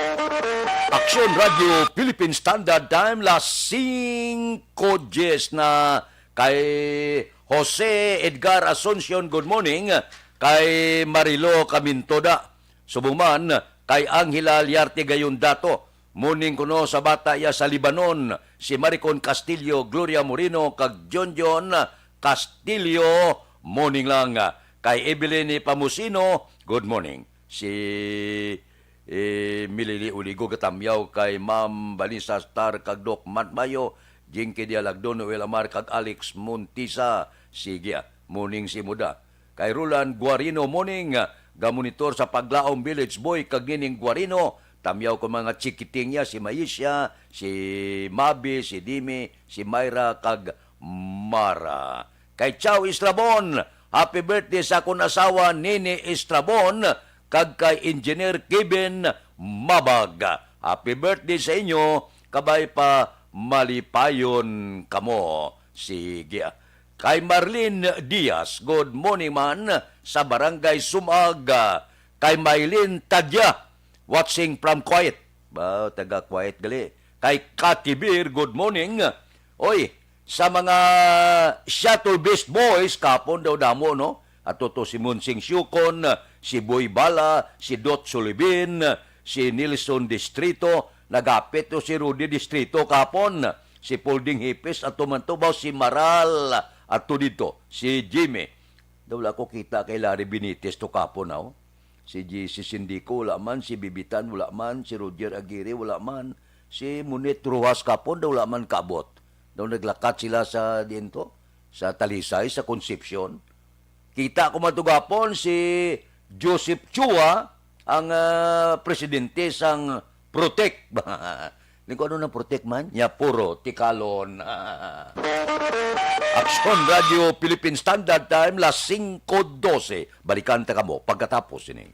Aksyon Radyo, Philippine Standard Time, las singko diez na. Kay Jose Edgar Asuncion, good morning. Kay Marilo Camintoda, subong man, kay Angela Liarte Gayondato, morning kuno sa bata iya sa Libanon, si Maricon Castillo, Gloria Moreno, kag John John Castillo, morning lang. Kay Evelyn Pamusino, good morning. Si, eh, Milili Uligo, gatamyaw kay Ma'am Vanessa Star kag Doc Matt Bayo, Jinky Dialagdo, Noel Amar kag Alex Montisa. Sige, ah, morning si Muda. Kay Roland Guarino, morning, ah, gamonitor sa Paglaom Village Boy kag Nining Guarino. Tamyaw ko mga chikiting niya, si Maisha, si Mabi, si Dimi, si Myra, kag Mara. Kay Chow Estrabon, happy birthday sa akon asawa, Nini Estrabon, kag kay Engineer Kevin Mabag. Happy birthday sa inyo, kabay pa malipayon kamo. Sige. Kay Marlene Diaz, good morning man sa Barangay Sumag. Kay Maylin Tadya, watching from Kuwait. Ba, taga Kuwait gali. Kay Katibir, good morning. Oy, Sa mga Shuttle Beast Boys, kapon daw damo, no? Ato to si Monsing Siukon, si Boy Bala, si Dot Sulibin, si Nilson Distrito, nagapit to si Rudy Distrito kapon, si Polding Hipis, ato man to ba, si Maral, ato dito, si Jimmy. Daw wala ko kita kay Larry Benitez to kapon, aw. Si G C Sindico, wala man. Si Bibitan, wala man. Si Roger Aguirre, wala man. Si Monet Rojas kapon, daw wala man kaabot. Daw naglakat sila sa, diin to? Sa Talisay, sa Concepcion. Kita ko man to gapon, si Joseph Chua, ang, ah, presidente sang Protect. Ning kung ano nang Protect man, nya puro tikalon. Aksyon Radio Philippine Standard Time, las singko dose. Balikan ta kamo pagkatapos sini.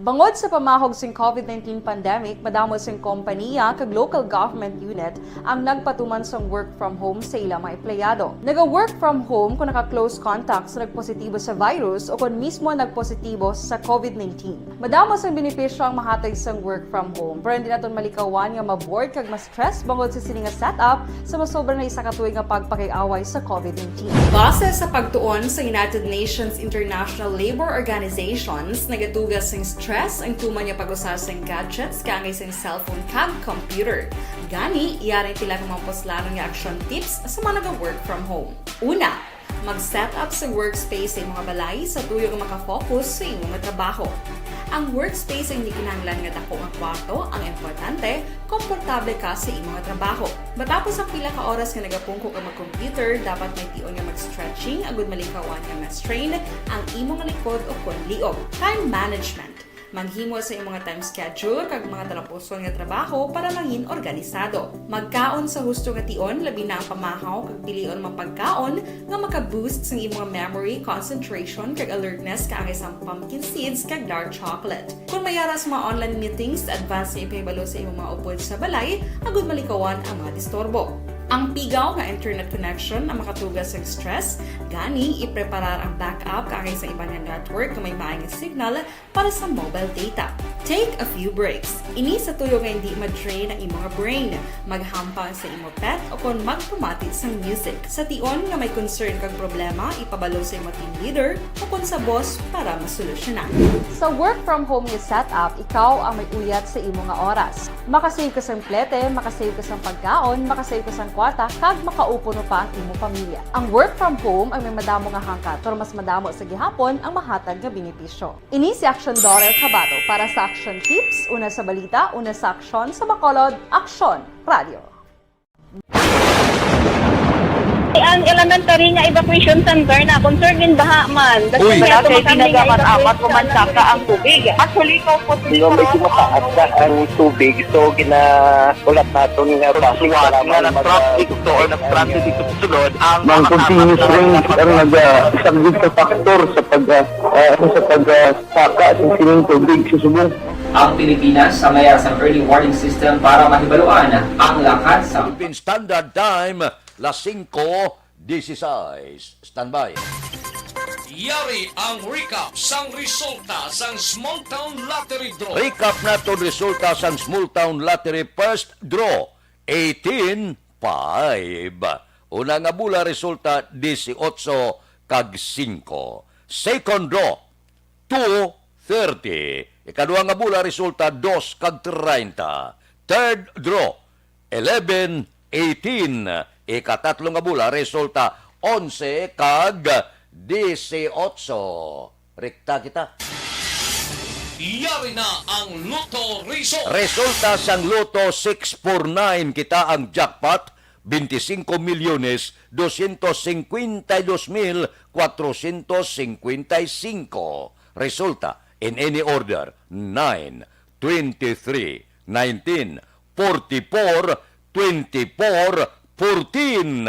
Bangod sa pamahog sing COVID nineteen pandemic, madamo sing kompaniya kag local government unit ang nagpatuman sang work from home sa ila mga empleyado. Naga-work from home kung naka-close contact sa nagpositibo sa virus o kon mismo nagpositibo sa COVID nineteen. Madamo sang benepisyo ang mahatag sang work from home, pero hindi naton malikawan nga ma-bored kag ma-stress bangod sa sini nga setup sa masobra na isa ka tuig nga pagpakig-away sa COVID nineteen. Base sa pagtuon sa United Nations International Labor Organizations, nagatuga sing stress ang tuman nga pag-usa sing gadgets kaangay sing cellphone kag computer. Gani, yari pila ka mga puslanon nga action tips sa mga naga-work from home. Una, mag-set up sa workspace sa imong balay sa tuyo nga makafocus sa imo nga trabaho. Ang workspace ay hindi kinahanglan nga dako nga kwarto, ang importante, komportable ka sa imo nga trabaho. Matapos ang pila ka oras nga nagapungko ka mag-computer, dapat may tion nga mag-stretching agud malikawan nga ma-strain ang imo nga likod o kon liog. Time management. Maghimo sa imong nga time schedule kag mga talapuson nga trabaho para mangin organisado. Magkaon sa husto nga tion, labi na ang pamahaw kag pilion mga pagkaon nga maka-boost sang imong memory, concentration, kag alertness kaangay sang pumpkin seeds kag dark chocolate. Kon may ara sa mga online meetings, advance nga ipahibalo sa imong mga upod sa balay agud malikawan ang mga disturbo. Ang pigaw nga internet connection ang makatuga sang stress, gani ipreparar ang backup kaangay sa iban nga network nga may maay nga signal para sa mobile data. Take a few breaks. Ini sa tuyo nga hindi ma-drain ang imo nga brain. Maghampang sa imo pet o kon magpamati sang music. Sa tion nga may concern kag problema, ipabalo sa imo team leader o kon sa boss para masolusyonan. Sa work from home nga setup, ikaw ang may uyat sa imo nga oras. Makasave ka sang plete, makasave ka sang pagkaon, makasave ka sang kwarta, kag makaupod pa ang imo pamilya. Ang work from home ang may madamo nga hangkat, pero mas madamo sa gihapon ang mahatag nga benepisyo. Ini si Aksyon Dorel Cabato para sa Aksyon Tips, una sa balita, una sa aksyon, sa Bacolod, Aksyon Radio. Ang elementary nga evacuation center na concerned in baha man. Uy. Wala kay tinaga man amat ko man saka ang tubig. Actually, ko po. Di ba, medyo mataas na ang tubig, so gina-, ulat naton nga traffic, nga na-traffic to or na-stranded dito sa sulod ang mga continuous rain ang naga-, isa gid sa factor sa pag, ah, ah, sa pag, ah, saka sa sining tubig sa subong. Ang Pilipinas sa mayar sang early warning system para mahibaluan ang lakat sa Philippine Standard Time, Las singko dieciséis. Standby. Yari ang recap sang resulta sang Small Town Lottery Draw. Recap naton resulta sang Small Town Lottery First Draw, eighteen five. Una nga bola resulta, dieciocho kag singko. Second draw, two thirty. Ikaduha nga bola resulta, dos kag treinta. Third draw, eleven eighteen. Ikatatlo nga bola resulta, onse kag dieciocho. Rekta kita. Yari na ang Lotto Result. Resulta sang Lotto six four nine, kita ang jackpot, veinticinco millones doscientos cincuenta y dos mil cuatrocientos cincuenta y cinco. Resulta, in any order, nine, twenty-three, nineteen, forty-four, twenty-four, fourteen.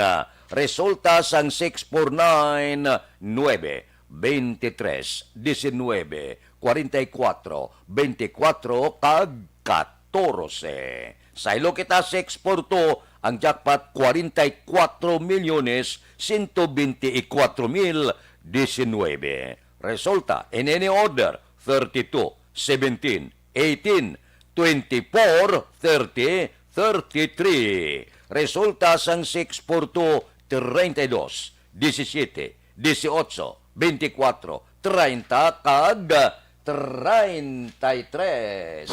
Resulta sang six four nine, nuebe, veintitrés, diecinuebe, cuarenta y cuatro, veinticuatro, kag catorce. Saylo kita, six four two, ang jackpot, cuarenta y cuatro millones ciento veinticuatro mil diecinuebe. Resulta, in any order, thirty-two, seventeen, eighteen, twenty-four, thirty, thirty-three. Resulta sang six four two, treinta y dos, diecisiete, dieciocho, veinticuatro, treinta, kag treinta y tres.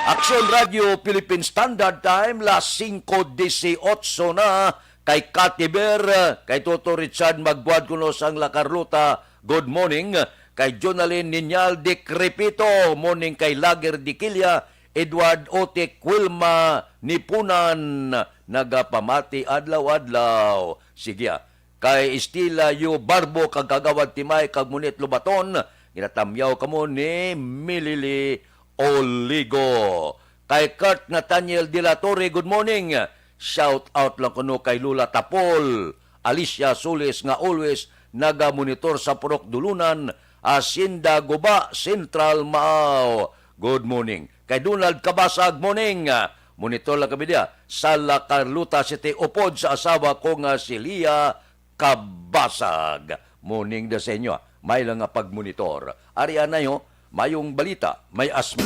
Aksyon Radio Philippine Standard Time, las singko dieciocho na. Kay Katiber, kay Toto Richard, magbuhat kuno sang La Carlota, good morning. Kay Jonalyn Niñal Decrepito, morning. Kay Lager Diquilla, Edward Otik, Wilma Nipunan, nagapamati adlaw-adlaw. Sige, ah. Kay Estila Yu Barbo kag Kagawad Timay kag Monit Lobaton, ginatamyaw kamo ni Milili Oligo. Kay Kurt Nathaniel de la Torre, good morning. Shout out lang kuno kay Lola Tapol, Alicia Solis nga always nagamonitor sa Purok Dulunan, Hacienda Guba, Central Mao. Good morning. Kay Donald Cabasag, morning. Monitor lang kami diya sa La Carlota City, upod sa asawa ko nga si Lia Cabasag. Morning da sa inyo, ah. May lang nga pagmonitor. Ari anay, ho, mayong balita, may asm-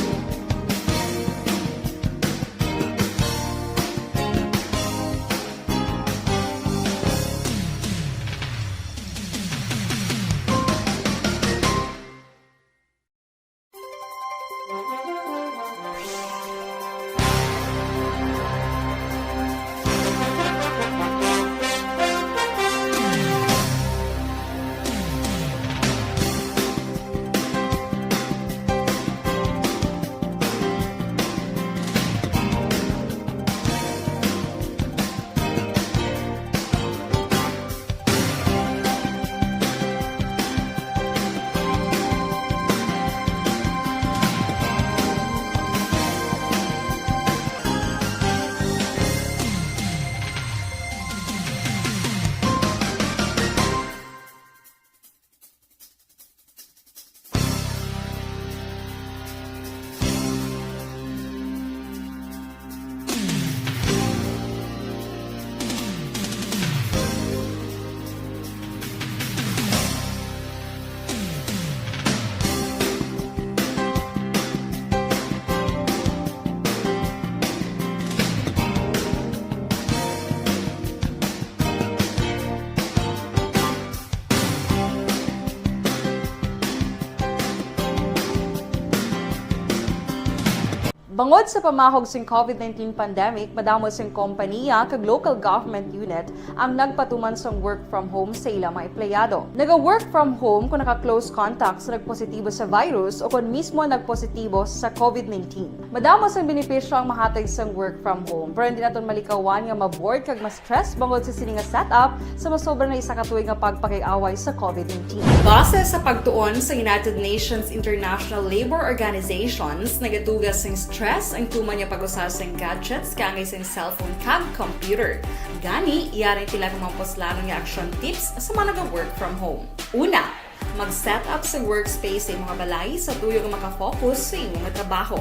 Bangod sa pamahog sing covid nineteen pandemic, madamo sing kompaniya kag local government unit ang nagpatuman sang work from home sa ila mga empleyado. Naga-work from home kon naka-close contact sa nagpositibo sa virus o kon mismo nagpositibo sa covid nineteen. Madamo sang benepisyo ang mahatag sang work from home, pero hindi naton malikawan nga ma-bored kag ma-stress bangod sa sini nga setup sa masobra na isa ka tuig nga pagpakig-away sa covid nineteen. Base sa pagtuon sa United Nations International Labour Organizations, nagaduga sing stress ang tuman nga pag-usa sing gadgets kaangay sing cellphone kag computer. Gani, yari ang pila ka mga puslanon nga action tips sa mga naga-work from home. Una, Mag-set up sa workspace sa imong balay sa tuyo nga makafocus sa imong trabaho.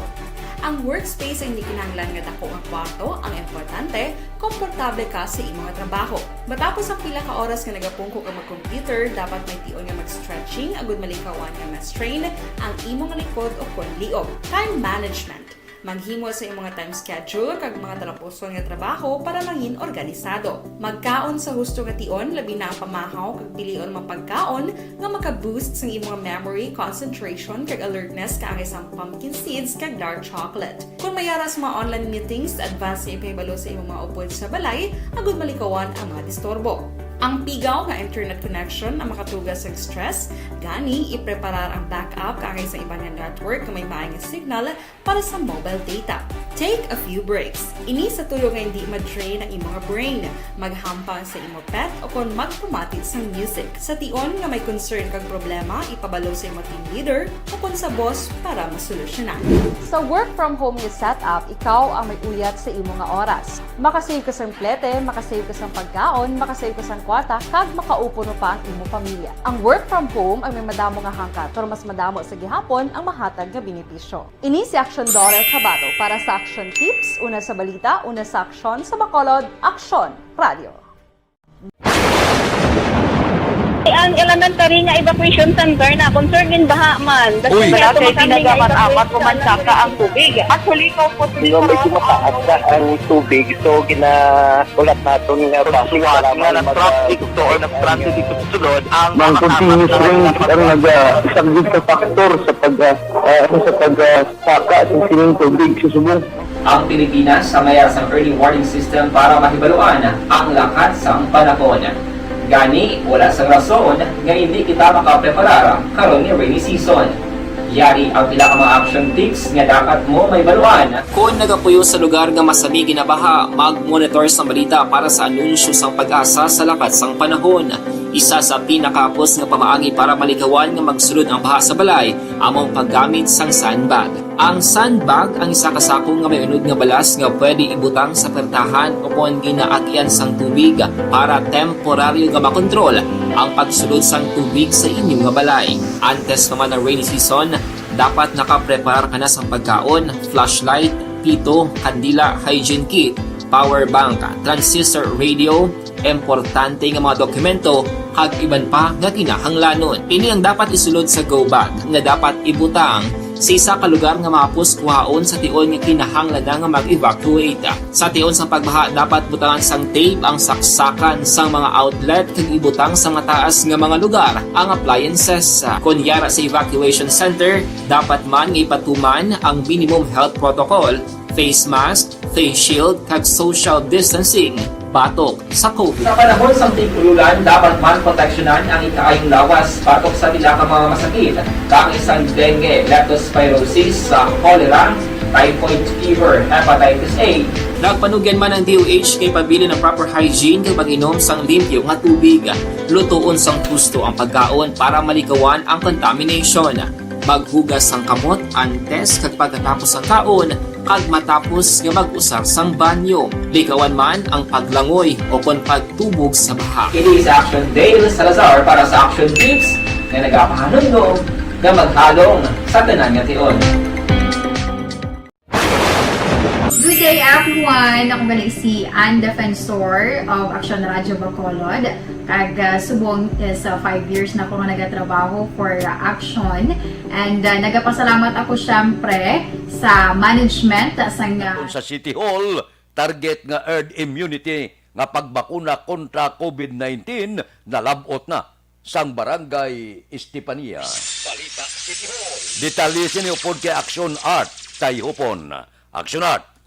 Ang workspace ay hindi kinahanglan nga dako nga kwarto, ang importante, komportable ka sa imong trabaho. Matapos ang pila ka oras nga nagapungko ka mag-computer, dapat may tion nga mag-stretching agud malikawan nga ma-strain ang imong likod o kon liog. Time management. Maghimo sa imong time schedule kag mga talapuson nga trabaho para mangin organisado. Magkaon sa husto nga tion, labi na ang pamahaw kag pilion mga pagkaon nga maka-boost sang imong memory, concentration, kag alertness kaangay sang pumpkin seeds kag dark chocolate. Kung may ara sa mga online meetings, advance nga ipahibalo sa imong mga upod sa balay agud malikawan ang mga disturbo. Ang pigaw nga internet connection ang makatuga sa stress, gani ipreparar ang backup kaangay sa iban nga network nga may maay nga signal para sa mobile data. Take a few breaks. Ini sa tuyo nga hindi ma-drain ang imong brain. Maghampang sa imong pet o kon magpamati sang music. Sa tion nga may concern kag problema, ipabalo sa imong team leader o kon sa boss para masolusyonan. Sa work from home nga setup, ikaw ang may uyat sa imo nga oras. Makasave ka sang plete, makasave ka sang pagkaon, makasave ka sang kwarta, kag makaupod pa ang imo pamilya. Ang work from home ang may madamo nga hangkat, pero mas madamo sa gihapon ang mahatag nga benepisyo. Ini si Aksyon Dorel Cabato para sa Aksyon Tips, una sa balita, una sa aksyon, sa Bacolod, Aksyon Radio. Ang elementary nga evacuation center na concern in baha man. Uy. Dati tinaga man amat o man saka ang tubig. Actually, ikaw po, di ba, may tumataas na ang tubig, so ginahulat naton nga basuhan nga na-traffic to or na-stranded dito sa sulod ang mga continuous rain ang naga-, isa gid sa factor sa pag, ah, ah, sa pag, ah, saka sa sining tubig sa subong. Ang Pilipinas sa mayar sang early warning system para mahibaluan ang lakat sang panahon. Gani, wala sang rason nga hindi kita makapreparar karon nga rainy season. Yari ang pila ka mga action tips nga dapat mo mahibaluan. Kon nagapuyo sa lugar nga masami ginabaha, mag-monitor sa balita para sa anunsyo sang PAGASA sa lakat sang panahon. Isa sa pinakahapos nga pamaagi para malikawan nga magsulod ang baha sa balay amo ang paggamit sang sandbag. Ang sandbag ang isa ka sako nga may unod nga balas nga pwede ibutang sa pertahan o kon ginaagian sang tubig para temporaryo nga makontrol ang pagsulod sang tubig sa inyo nga balay. Antes pa man ang rainy season, dapat nakapreparar ka na sang pagkaon, flashlight, pito, kandila, hygiene kit, power bank, transistor radio, importante nga mga dokumento, kag iban pa nga kinahanglanon. Ini ang dapat isulod sa go bag nga dapat ibutang sa isa ka lugar nga mahapos kuhaon sa tion nga kinahanglan na nga mag-evacuate. Sa tion sang pagbaha, dapat butangan sang tape ang saksakan sang mga outlet kag ibutang sa mataas nga mga lugar ang appliances. Kon yara sa evacuation center, dapat man nga ipatuman ang minimum health protocol, face mask, face shield, kag social distancing batok sa COVID. Sa panahon sang tig-ulan, dapat man proteksyonan ang ikaayong lawas batok sa pila ka mga masakit, kaangay sang dengue, leptospirosis, sa cholera, typhoid fever, hepatitis A. Nagpanugyan man ang D O H nga ipabilin ang proper hygiene kag mag-inom sang limpyo nga tubig. Lutoon sang husto ang pagkaon para malikawan ang contamination. Maghugas sang kamot antes kag pagkatapos sang kaon, kag matapos nga mag-usar sang banyo. Likawan man ang paglangoy o kon pagtubog sa baha. Ini si Action Dale Salazar para sa Action Tips nga nagapahanumdom nga maghalong sa tanan nga tion. Good day, everyone! Ako gali si Ann Defensor of Action Radio Bacolod. Kag, ah, subong is, ah, five years na ako nga nagatrabaho for, ah, Action. And, ah, nagapasalamat ako, syempre, sa management, ah, sang, ah, Sa City Hall, target nga herd immunity nga pagbakuna kontra COVID nineteen nalab-ot na sang Barangay Estefania. Balita City Hall. Detalye sini upod kay Action Art Tayhupon. Action Art.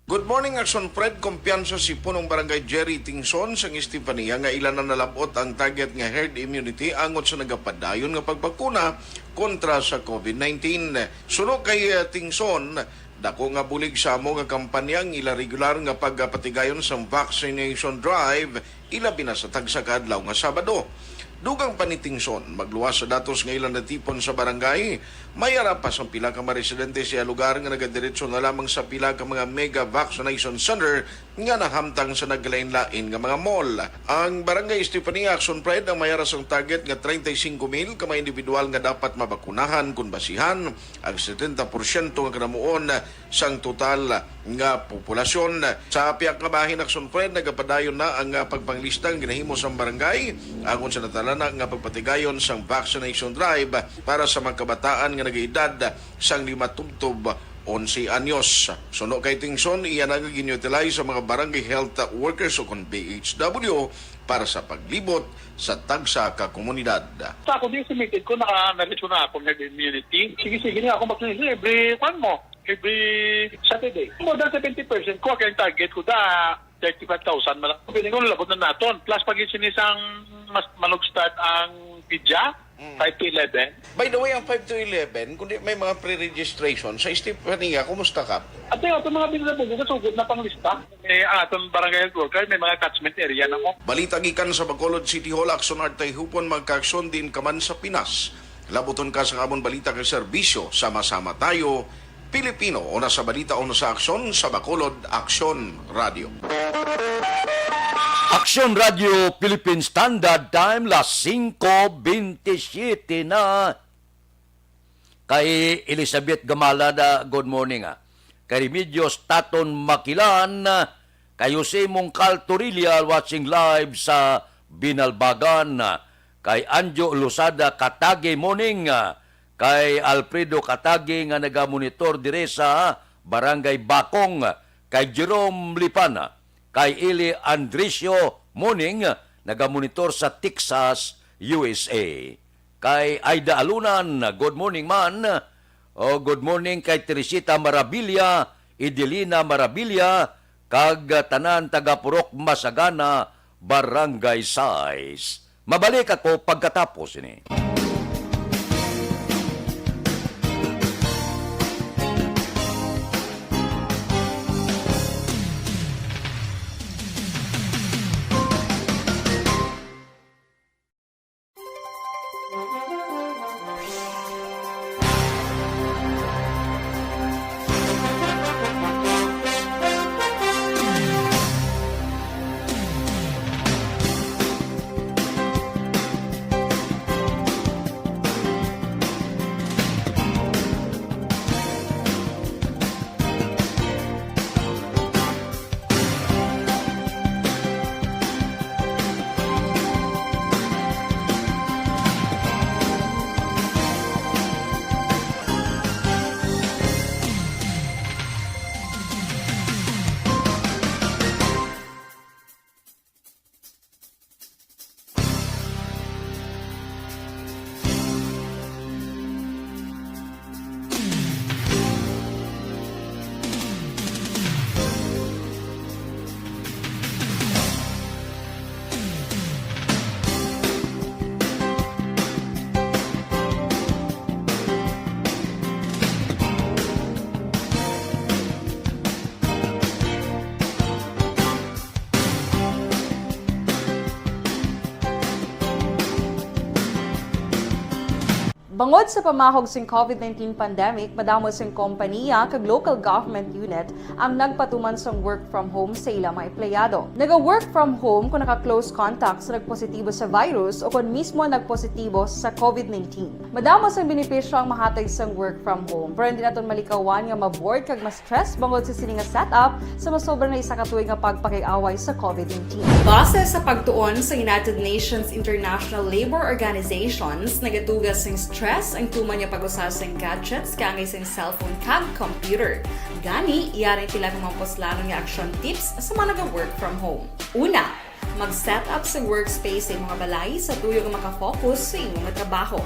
Good morning, Action Fred. Kumpiyansa si Punong Barangay Jerry Tingson sang Estefania nga ila na nalab-ot ang target nga herd immunity angot sa nagapadayon nga pagbakuna kontra sa COVID nineteen. Suno kay, eh, Tingson, dako nga bulig sa amo nga kampanya ang ila regular nga pagapatigayon sang vaccination drive, ilabi na sa tagsa ka adlaw nga Sabado. Dugang pa ni Tingson, magluwas sa datos nga ila natipon sa barangay, may ara pa sang pila ka mga residente sa iya lugar nga nagadiretso na lamang sa pila ka mga mega vaccination center nga nahamtang sa naglain-lain nga mga mall. Ang Barangay Estefania Action Pride ang may ara sang target nga treinta y cinco mil ka mga individual nga dapat mabakunahan kon basihan ang setenta porsyento nga kanamuon sang total nga populasyon. Sa pihak nga bahin, Action Pride, nagapadayon na ang, ah, pagpanglista nga ginahimo sang barangay agon sa natalana nga pagpatigayon sang vaccination drive para sa mga kabataan nga nagaedad sang lima tubtob onse anyos. Suno kay Tingson, iya na nga gin-utilize sa mga barangay health workers o kon B H W para sa paglibot sa tagsa ka komunidad. Sa ako, di estimated ko, naka-, na-reach ko na akong herd immunity. Sige, sige na ako mag-, every, kwan mo, every Saturday. More than seventy percent ko, kaya ang target ko da, thirty-five thousand man. Pwede ko, labot na naton. Plus, pag isinisang mas manug-start ang pidya, Mm. five to eleven. By the way, ang five to eleven, kundi may mga pre-registration sa Estefania, kumusta ka? At yung ato mga binabog, nasugod na pang lista. Eh, ang aton barangay health worker, may mga catchment area na mo. Balita gikan sa Bacolod City Hall, Action Art Tayhupon, magkaaksyon din ka man sa Pinas. Labuton ka sa amon balita kag serbisyo, sama-sama tayo, Pilipino, una sa balita, una sa aksyon, sa Bacolod, Aksyon Radio. Aksyon Radio Philippine Standard Time, las singko bentisiete na. Kay Elizabeth Gamalada, good morning, ah. Kay Remedios Taton Makilan, kay Jose Mongcal Torilla, watching live sa Binalbagan, kay Anjo Losada Katagi, morning, kay Alfredo Katagi nga nagamonitor dire sa Barangay Bakong, kay Jerome Lipana, kay Eli Andresio, morning, nagamonitor sa Texas, U S A. Kay Aida Alunan, good morning man. O, good morning kay Teresita Marabilia, Idelina Marabilia, kag tanan taga Purok Masagana, Barangay Sais. Mabalik ako pagkatapos ini. Bangod sa pamahog sing COVID nineteen pandemic, madamo sing kompaniya kag local government unit ang nagpatuman sang work from home sa ila mga empleyado. Naga-work from home kon naka-close contact sa nagpositibo sa virus o kon mismo nagpositibo sa COVID nineteen. Madamo sang benepisyo ang mahatag sang work from home, pero hindi naton malikawan nga ma-bored kag ma-stress bangod sa sini nga setup sa masobra na isa ka tuig nga pagpakiaway sa COVID nineteen. Base sa pagtuon sa United Nations International Labour Organizations, nagatuga sing stress ang tuman nga pag-usa sing gadgets kaangay sing cellphone kag computer. Gani, yari ang pila ka mga puslanon nga action tips sa mga naga-work from home. Una, mag-set up sa workspace sa imong balay sa tuyo nga makafocus sa imong trabaho.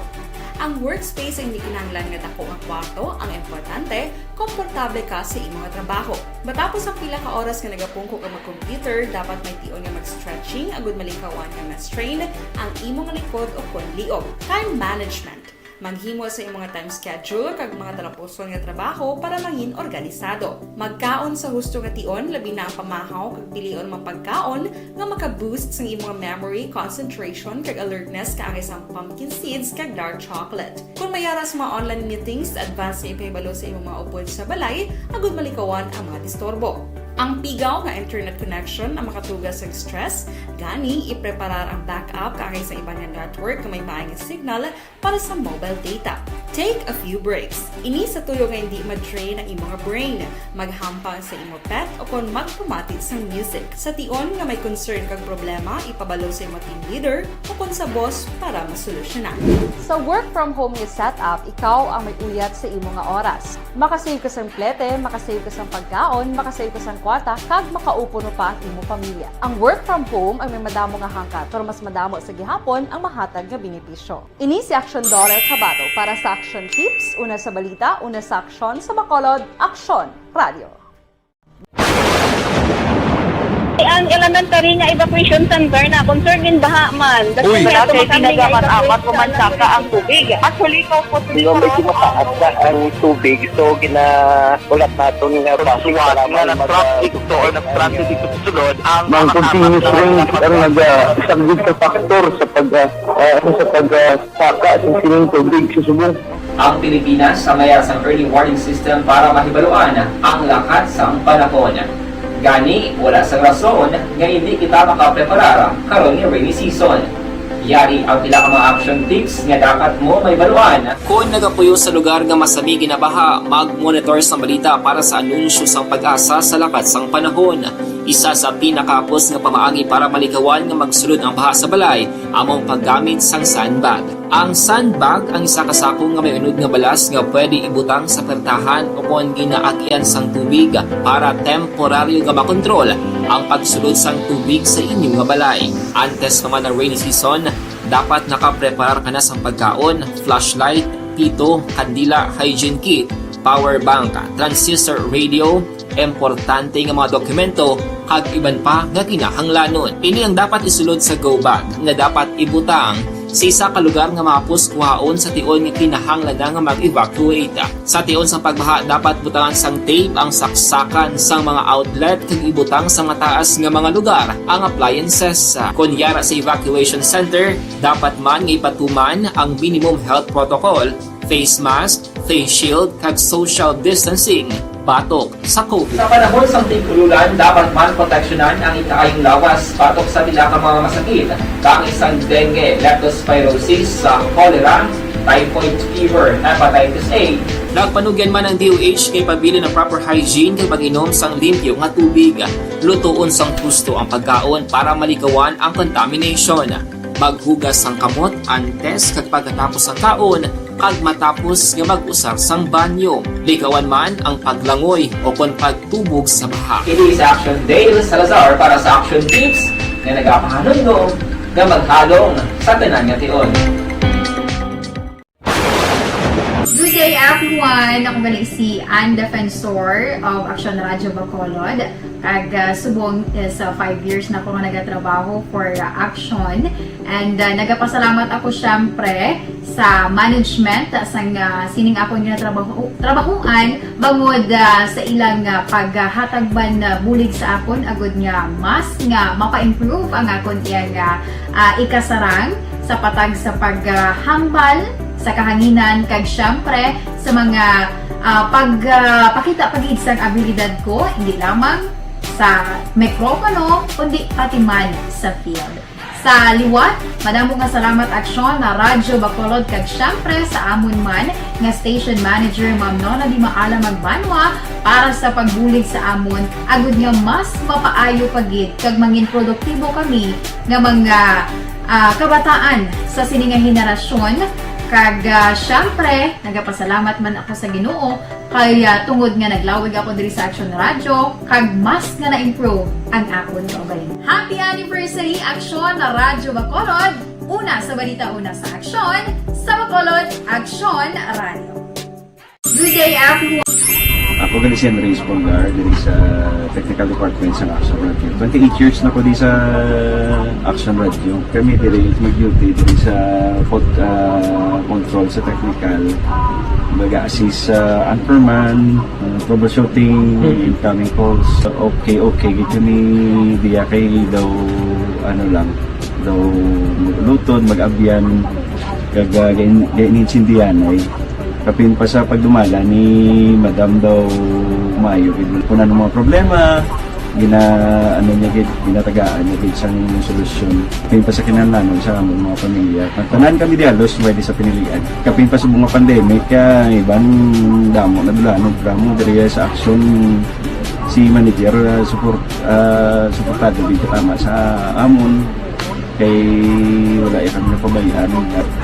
Ang workspace ang hindi kinahanglan nga dako nga kwarto, ang importante, komportable ka sa imong trabaho. Matapos ang pila ka oras nga nagapungko ka mag-computer, dapat may tion nga mag-stretching agud malikawan nga ma-strain ang imong likod o kon liog. Time management. Maghimo sa imong time schedule kag mga talapuson nga trabaho para mangin organisado. Magkaon sa husto nga tion, labi na ang pamahaw kag pilion mga pagkaon nga maka-boost sang imong memory, concentration, kag alertness kaangay sang pumpkin seeds kag dark chocolate. Kon may ara sa mga online meetings, advance nga ipahibalo sa imong mga upod sa balay agud malikawan ang mga disturbo. Ang pigaw nga internet connection ang makatuga sa stress, gani ipreparar ang backup kaangay sa iban nga network nga may maayong signal para sa mobile data. Take a few breaks. Ini sa tuyo nga hindi ma-drain ang imo nga brain. Maghampang sa imo pet o kon magpamati sang music. Sa tion nga may concern kag problema, ipabalo sa imo team leader o kon sa boss para masolusyonan. Sa work from home nga setup, ikaw ang may uyat sa imo nga oras. Makasave ka sang plete, makasave ka sang pagkaon, makasave ka sang kwarta, kag makaupo pa ang imo pamilya. Ang work from home ay may madamo nga hangkat, pero mas madamo sa gihapon ang mahatag nga benepisyo. Ini si Action Dollar Kabato para sa Action Tips, una sa balita, una sa aksyon, sa Bacolod, Aksyon Radio. Ang elementary nga evacuation center na concerned in baha man. Uy. Wala kay pinagamat-amat, pumansaka ang tubig. Actually, ikaw po, Di ba, medyo mataas na ang tubig, so gina-, ulat naton nga bus, kailangan mag-, ah, ito or nag-transit ito sa sulod, ang mga continuous rain ang nag-, ah, isang big factor sa pag, ah, ah, ano, sa pag, ah, saka sa sining tubig sa subong. Ang Pilipinas ang may sang early warning system para mahibaluan ang lakat sang panahon. Gani, wala sang rason nga hindi kita makapreparar karon nga rainy season. Yari ang pila ka mga action tips nga dapat mo mahibaluan. Kon nagapuyo sa lugar nga masami ginabaha, mag-monitor sang balita para sa anunsyo sang PAGASA sa lakat sang panahon. Isa sa pinakahapos nga pamaagi para malikawan nga magsulod ang baha sa balay amo ang paggamit sang sandbag. Ang sandbag ang isa ka sako nga may unod nga balas nga pwede ibutang sa pertahan o kon ginaagyan sang tubig para temporaryo nga makontrol ang pagsulod sang tubig sa inyo nga balay. Antes pa man ang rainy season, dapat nakapreparar ka na sang pagkaon, flashlight, pito, kandila, hygiene kit, power bank, transistor radio, importante nga mga dokumento, kag iban pa nga kinahanglanon. Ini ang dapat isulod sa go bag nga dapat ibutang sa isa ka lugar nga mahapos kuhaon sa tion nga kinahanglan na nga mag-evacuate. Sa tion sang pagbaha, dapat butangan sang tape ang saksakan sang mga outlet kag ibutang sa mataas nga mga lugar ang appliances. Kon yara sa evacuation center, dapat man nga ipatuman ang minimum health protocol, face mask, face shield, kag social distancing batok sa COVID. Sa panahon sang tig-ululan, dapat man proteksyonan ang ikaayong lawas batok sa pila ka mga masakit, kaangay sang dengue, leptospirosis, sa cholera, typhoid fever, hepatitis A. Nagpanugyan man ang D O H nga ipabilin ang proper hygiene kag pag-inom sang limpyo nga tubig. Lutoon sang husto ang pagkaon para malikawan ang contamination. Maghugas sang kamot antes kag pagkatapos sang kaon, kag matapos nga mag-usar sang banyo. Likawan man ang paglangoy o kon pagtubog sa baha. Ini si Action Dale Salazar para sa Action Tips nga nagapahanumdom nga maghalong sa tanan nga tion. Good day, everyone! Ako gali si Ann Defensor of Action Radio Bacolod. Kag, ah, subong is, ah, five years na ko nga nagatrabaho for, ah, Action. And, ah, nagapasalamat ako, syempre, sa management, ah, sang, ah, sining akon ginatrabaho-, trabahoan, bangod, ah, sa ilang, ah, paghatag man, ah, bulig sa akon, agud nga mas nga mapa-improve ang akon iyang, ah, ah, ikasarang sa patag sa paghambal sa kahanginan, kag syempre sa mga, ah, pag, ah, pakita pa gid sang abilidad ko, hindi lamang sa mikropono, kundi pati man sa field. Sa liwat, madamo nga salamat, Aksyon, na Radyo Bacolod, kag syempre sa amon man nga station manager, Ma'am Nona Di Maala Magbanwa, para sa pagbulig sa amon, agud nga mas mapaayo pa gid kag mangin produktibo kami nga mga, ah, kabataan sa sini nga henerasyon. Kag, ah, syempre, nagapasalamat man ako sa Ginoo kay, ah, tungod nga naglawig ako diri sa Action Radio, kag mas nga na-improve ang akon kaugalingon. Happy anniversary, Action Radyo Bacolod! Una sa balita, una sa aksyon, sa Bacolod, Action Radio. Good day, everyone. Ako gali si Andres Polgar, diri sa Technical Department sa Action Radio. Twenty-eight years na ko di sa Action Radio. Kami diri mag-duty diri sa pod-, ah, control sa technical. Baga assist sa anchorman, ah, troubleshooting, incoming calls. Okay, okay. Gid kami diya kay daw, ano lang, daw luton, mag-abyan. Kag, ah, gain-, gain-, insindihan ay kapin pa sa pagdumala ni Madam daw maayo gid. Kung ano mga problema, Gina-, ano niya gid, ginatagaan niya gid sang solusyon. Kapin pa sa kinahanglanon sa among mga pamilya. Tanan kami diha, lost by di sa pinilian. Kapin pa sa mga pandemic, kay iban damo na dulanon, programa diri sa Aksyon, si manager, ah, support, ah, suportado gid tama sa amon. Kay wala iya kami napabayaan.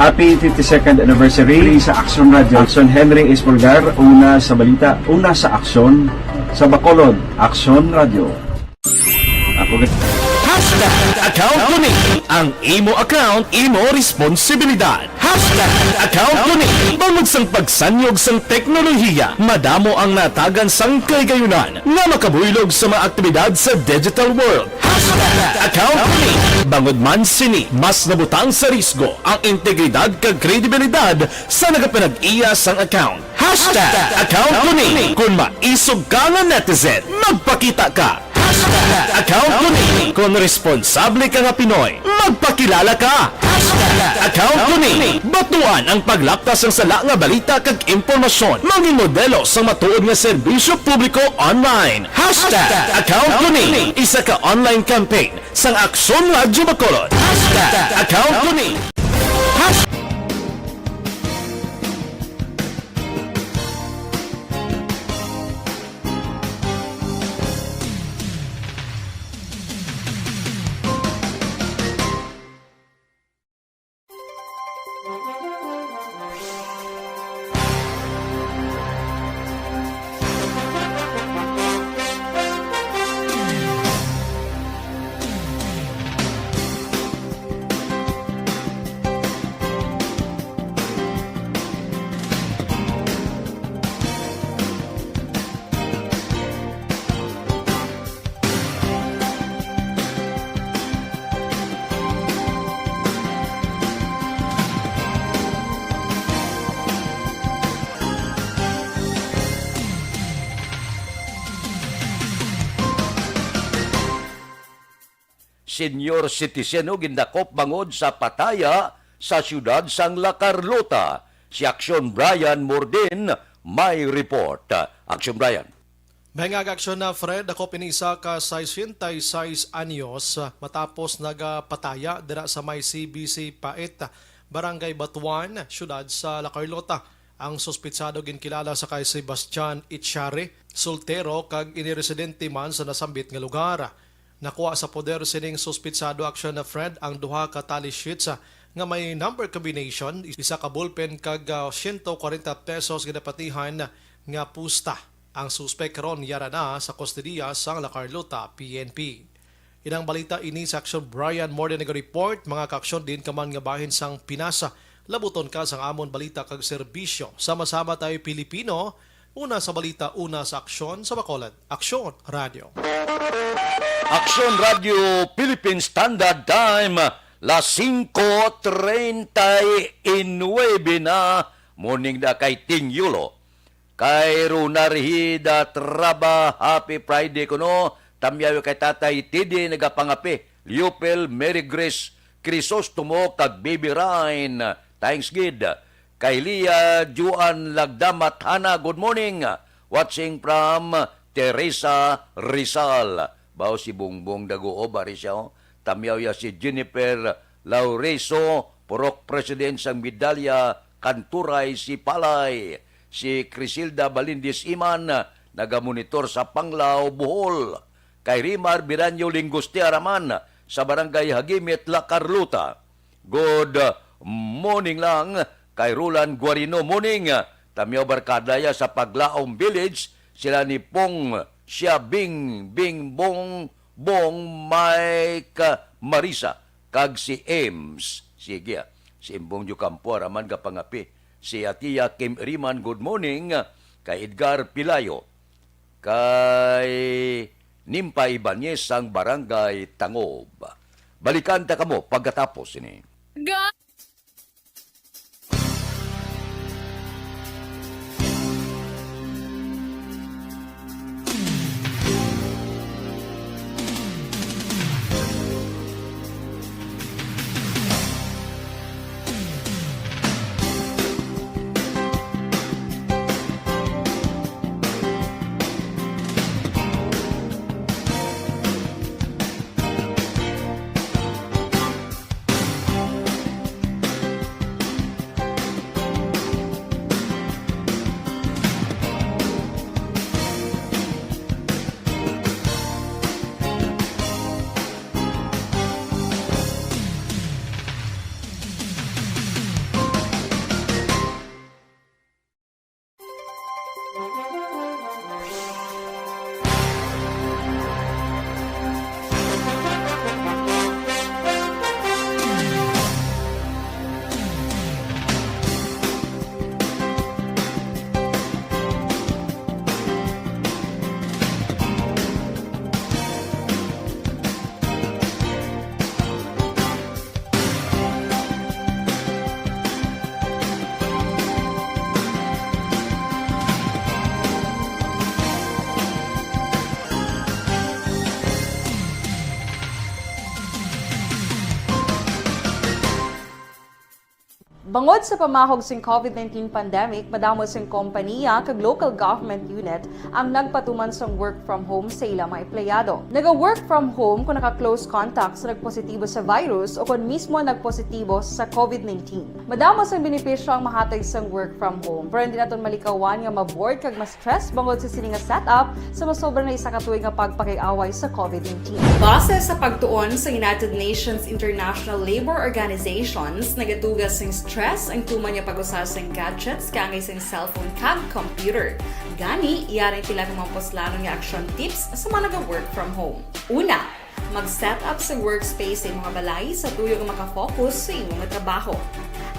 Happy fifty-second anniversary sa Aksyon Radio. Aksyon, Henry Espolgar, una sa balita, una sa aksyon, sa Bacolod, Aksyon Radio. Ako gid. Hashtag account ko ni. Ang imo account, imo responsibilidad. Hashtag account ko ni. Bangod sang pagsanyog sang teknolohiya, madamo ang natagan sang kahigayonan nga makabuylog sa mga aktibidad sa digital world. Hashtag account ko ni. Bangod man sini, mas nabutang sa risgo ang integridad kag kredibilidad sa nagapanag-iya sang account. Hashtag account ko ni. Kung maisog ka nga netizen, magpakita ka. Hashtag account ko ni. Kung responsable ka nga Pinoy, magpakilala ka. Hashtag account ko ni. Batuan ang paglapta sang sala nga balita kag impormasyon. Mangin modelo sang matuod nga serbisyo publiko online. Hashtag account ko ni. Isa ka online campaign sang Aksyon Radyo Bacolod. Hashtag account ko ni. Hashtag Senior citizen, no, gindakop bangod sa pataya sa siyudad sang La Carlota. Si Aksyon Brian Mordin may report. Aksyon Brian. May nga aksyon na, Fred. Dakop ini isa ka sesenta y seis anyos, ah, matapos nagapataya dira sa may C B C Pait, Barangay Batuan, siyudad sa La Carlota. Ang suspitsado ginkilala sa kay Sebastian Echari, soltero kag ini residente man sa nasambit nga lugar. Nakuha sa poder sining suspitsado, aksyon na, Fred, ang duha ka tali sheets, ah, nga may number combination, isa ka ballpen kag, ah, siyento kwarenta pesos ginapatihan nga pusta. Ang suspek karon yara na sa kustodiya sang La Carlota P N P. Inang balita ini sa Aksyon Brian Morden nag-report, mga kaaksyon din ka man nga bahin sang Pinas. Labuton ka sang amon balita kag serbisyo. Sama-sama tayo Pilipino, una sa balita, una sa aksyon, sa Bacolod. Aksyon Radio. Aksyon Radio Philippine Standard Time, las singko treinta y nueve na, morning na kay Ting Yulo. Kay Rona Rehida Traba, happy Friday kuno. Tamyaw kay Tatay Tidi nagapangape. Leopel, Mary Grace, Crisostomo, kag Baby Ryan. Thanks gid. Kay Lia Juan Lagdamat Hana, good morning. Watching from Teresa Rizal. Bao si Bongbong Daguob, ari siya, oh. Tamyaw ya si Jennifer Laureso, purok president sang Medalya Kanturay, Sipalay. Si Crisilda Balindis Iman, nagamonitor sa Panglao, Bohol. Kay Rimar Biranyo Lingustia Raman sa Barangay Hagimit, La Carlota. Good morning lang kay Roland Guarino. Morning. Tamyaw barkada ya sa Paglaom Village, sila ni Pong, siya Bing, Bing, Bong, Bong, Mike, Marisa, kag si Ems. Sige, ah. Si Imbong Diocampo, araman ka pangapi. Si Atia Kim Riman, good morning. Kay Edgar Pilayo. Kay Nimpa Ibanez sang Barangay Tangob. Balikan ta kamo pagkatapos sini. Ga- Bangod sa pamahog sing COVID nineteen pandemic, madamo sing kompaniya kag local government unit ang nagpatuman sang work from home sa ilang mga empleyado. Naga-work from home kung naka-close contact sa nagpositibo sa virus o kon mismo nagpositibo sa COVID nineteen. Madamo sang benepisyo ang mahatag sang work from home, pero hindi naton malikawan nga ma-bored kag ma-stress bangod sa sini nga setup sa masobra na isa ka tuig nga pagpakig-away sa COVID nineteen. Base sa pagtuon sa United Nations International Labour Organizations, nagatuga sing stress ang tuman nga pag-usa sing gadgets kaangay sing cellphone kag computer. Gani, yari ang pila ka mga puslanon nga action tips sa mga naga-work from home. Una, mag-set up sa workspace sa imong balay sa tuyo nga makafocus sa imong trabaho.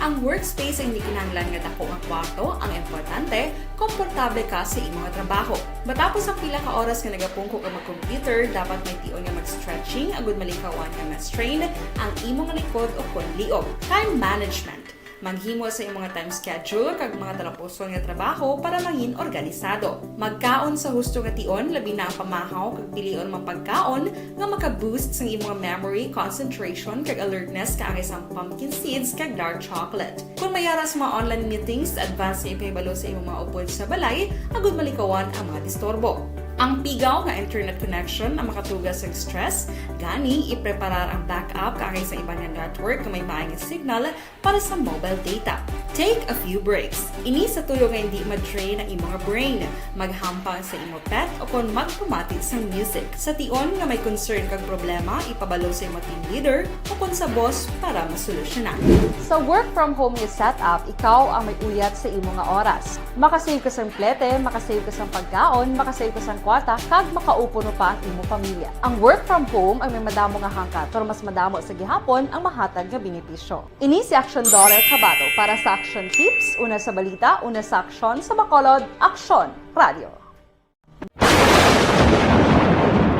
Ang workspace ay hindi kinahanglan nga dako nga kwarto ang importante, komportable ka sa imong trabaho. Matapos ang pila ka oras nga nagapungko ka mag-computer, dapat may tion nga mag-stretching agud malikawan nga ma-strain ang imong likod o kon liog. Time management. Maghimo sa imong time schedule kag mga talapuson nga trabaho para mangin organisado. Magkaon sa husto nga tion, labi na ang pamahaw kag pilion mga pagkaon nga maka-boost sang imong memory, concentration, kag alertness kaangay sang pumpkin seeds kag dark chocolate. Kung may ara sa mga online meetings, advance nga ipahibalo sa imong mga upod sa balay agud malikawan ang mga disturbo. Ang pigaw nga internet connection ang makatuga sa stress, gani ipreparar ang backup kaangay sa iban nga network nga may maay nga signal para sa mobile data. Take a few breaks. Ini sa tuyo nga hindi ma-drain ang imong brain. Maghampang sa imo pet o kon magpamati sang music. Sa tion nga may concern kag problema, ipabalo sa imo team leader o kon sa boss para masolusyonan. Sa work from home nga setup, ikaw ang may uyat sa imo nga oras. Makasave ka sang plete, makasave ka sang pagkaon, makasave ka sang kwarta, kag makaupod pa ang imo pamilya. Ang work from home ang may madamo nga hangkat, pero mas madamo sa gihapon ang mahatag nga benepisyo. Ini si Action Daughter Kabato para sa Action Tips, una sa balita, una sa aksyon, sa Bacolod, Aksyon Radio.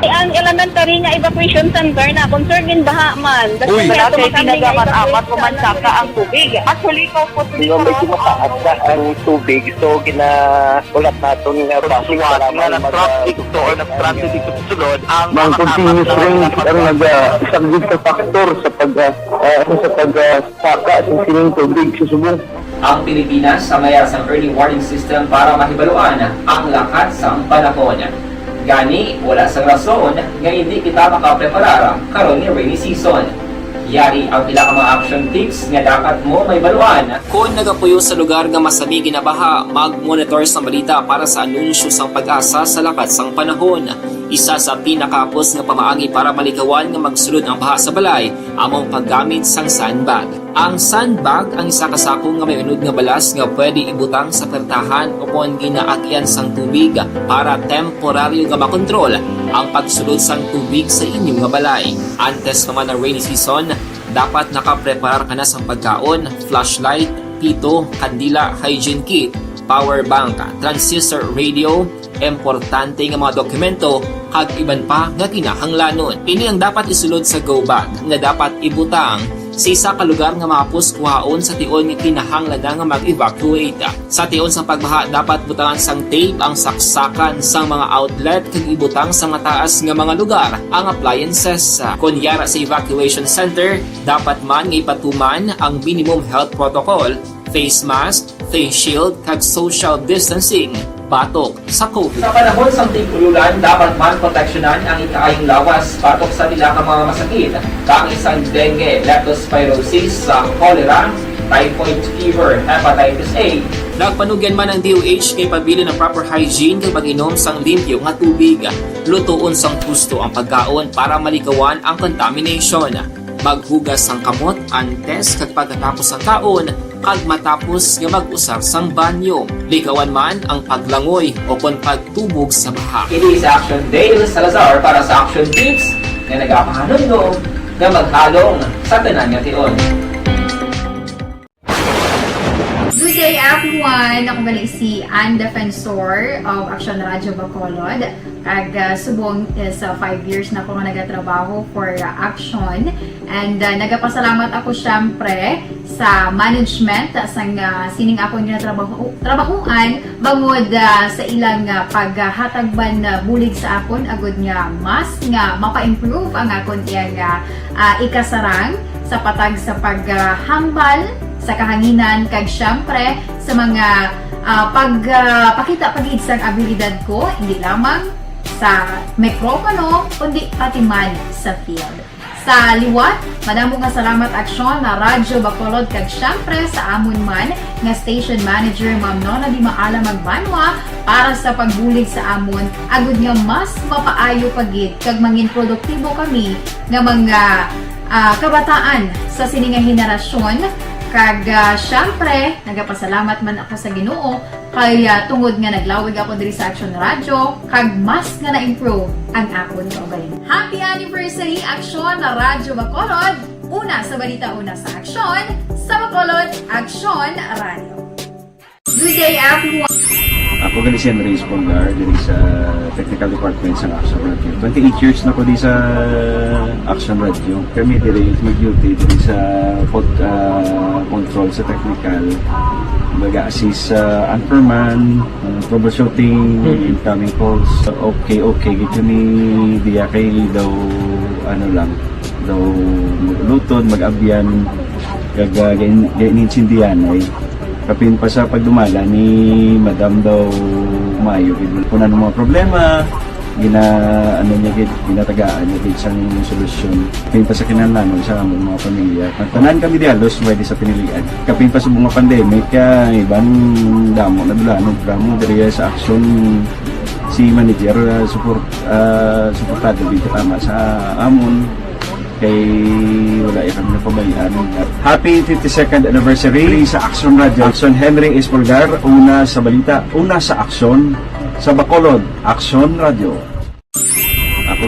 Ang elementary nga evacuation center na concern din baha man. Uy. Wala kay tinaga man apat o man saka ang tubig. Actually, ko po. Di ba may tumataas na ang tubig? So, ginahulat naton nga basi nga nag-traffic to or nag-transit dito sa sulod ang mga continuous rain ang nag-, ah, isang good factor sa pag, ah, ah, sa pag, ah, saka sa sining tubig sa subong. Ang Pilipinas ang may sang early warning system para mahibaluan ang lakat sang panahon. Gani, wala sang rason nga hindi kita makapreparar karon nga rainy season. Yari ang pila ka mga action tips nga dapat mo mahibaluan. Kon nagapuyo sa lugar nga masami ginabaha, mag-monitor sa balita para sa anunsyo sang PAGASA sa lakat sang panahon. Isa sa pinakahapos nga pamaagi para malikawan nga magsulod ang baha sa balay amo ang paggamit sang sandbag. Ang sandbag ang isa ka sako nga may unod nga balas nga pwede ibutang sa pertahan o kon ginaagian sang tubig para temporaryo nga makontrol ang pagsulod sang tubig sa inyo nga balay. Antes pa man ang rainy season, dapat nakapreparar ka na sang pagkaon, flashlight, pito, kandila, hygiene kit, power bank, transistor radio, importante nga mga dokumento, kag iban pa nga kinahanglanon. Ini ang dapat isulod sa go bag nga dapat ibutang sa isa ka lugar nga mahapos kuhaon sa tion nga kinahanglan na nga mag-evacuate. Sa tion sa pagbaha, dapat butangan sang tape ang saksakan sang mga outlet kag ibutang sa mataas nga mga lugar ang appliances. Kon yara sa evacuation center, dapat man nga ipatuman ang minimum health protocol, face mask, face shield, kag social distancing batok sa COVID. Sa panahon sang tig-ululan, dapat man proteksyonan ang ikaayong lawas batok sa pila ka mga masakit, kaangay sang dengue, leptospirosis, sa cholera, typhoid fever, hepatitis A. Nagpanugyan man ang D O H kay pabilin ang proper hygiene kag pag-inom sang limpyo nga tubig. Lutoon sang husto ang pagkaon para malikawan ang contamination. Maghugas sang kamot antes kag pagkatapos sang kaon, kag matapos nga mag-usar sang banyo. Likawan man ang paglangoy o kon pagtubog sa baha. Ini si Action Dale Salazar para sa Action Tips nga nagapahanumdom nga maghalong sa tanan nga tion. Good day, everyone! Ako gali si Ann Defensor of Action Radio Bacolod. Kag, ah, subong is, ah, five years na ko nga nagatrabaho for, ah, Action. And, ah, nagapasalamat ako, syempre, sa management, ah, sang, ah, sining akon nga trabaho, trabahuan, bangod, ah, sa ilang, ah, paghatag man, ah, bulig sa akon, agud nga mas nga mapa-improve ang akon iyang, ah, ah, ikasarang sa patag sa paghambal sa kahanginan, kag siyempre sa mga, ah, pag, ah, pakita pa gid sang abilidad ko, hindi lamang sa mikropono, kundi pati man sa field. Sa liwat, madamo nga salamat, Aksyon na Radyo Bacolod, kag siyempre sa amon man nga station manager, Ma'am Nona Di Maala Magbanwa, para sa pagbulig sa amon, agud nga mas mapaayo pa gid kag mangin produktibo kami nga mga, ah, kabataan sa sini nga henerasyon. Kag, ah, siyempre, nagapasalamat man ako sa Ginoo kay, ah, tungod nga naglawig ako diri sa Action Radio, kag mas nga na-improve ang akon kaugalingon. Happy anniversary, Action na Radyo Bacolod! Una sa balita, una sa aksyon, sa Bacolod, Action Radio. Good day, everyone! Ako gali si Henry Espolgar, diri sa technical department sa Action Radio. Twenty-eight years na ko di sa Action Radio. Kami diri mag-duty diri sa pod-, ah, control sa technical. Mag-assist sa anchorman, ah, troubleshooting, Mm. incoming calls. Okay, okay. Gito ni diya kay daw, ano lang, daw mag-ulutod, mag-abyan, kag, ah, gain-, gain-, inintindihan ay kapin pa sa pagdumala ni Madam daw maayo gid. Kung ano mga problema, gina-, ano niya gid, ginatagaan niya gid sang solusyon. Kapin pa sa kinahanglanon sa among mga pamilya. Tanan kami di halos pwede sa pinilian. Kapin pa sa mga pandemic, kaya iban damo na dulanog damo diri sa aksyon si manager, ah, support, ah, suportado gid katama sa amon. Kay wala ya kami napabayaan. Happy fifty-second anniversary sa Action Radio. Action Henry Espolgar, una sa balita, una sa aksyon, sa Bacolod, Action Radio. Ako.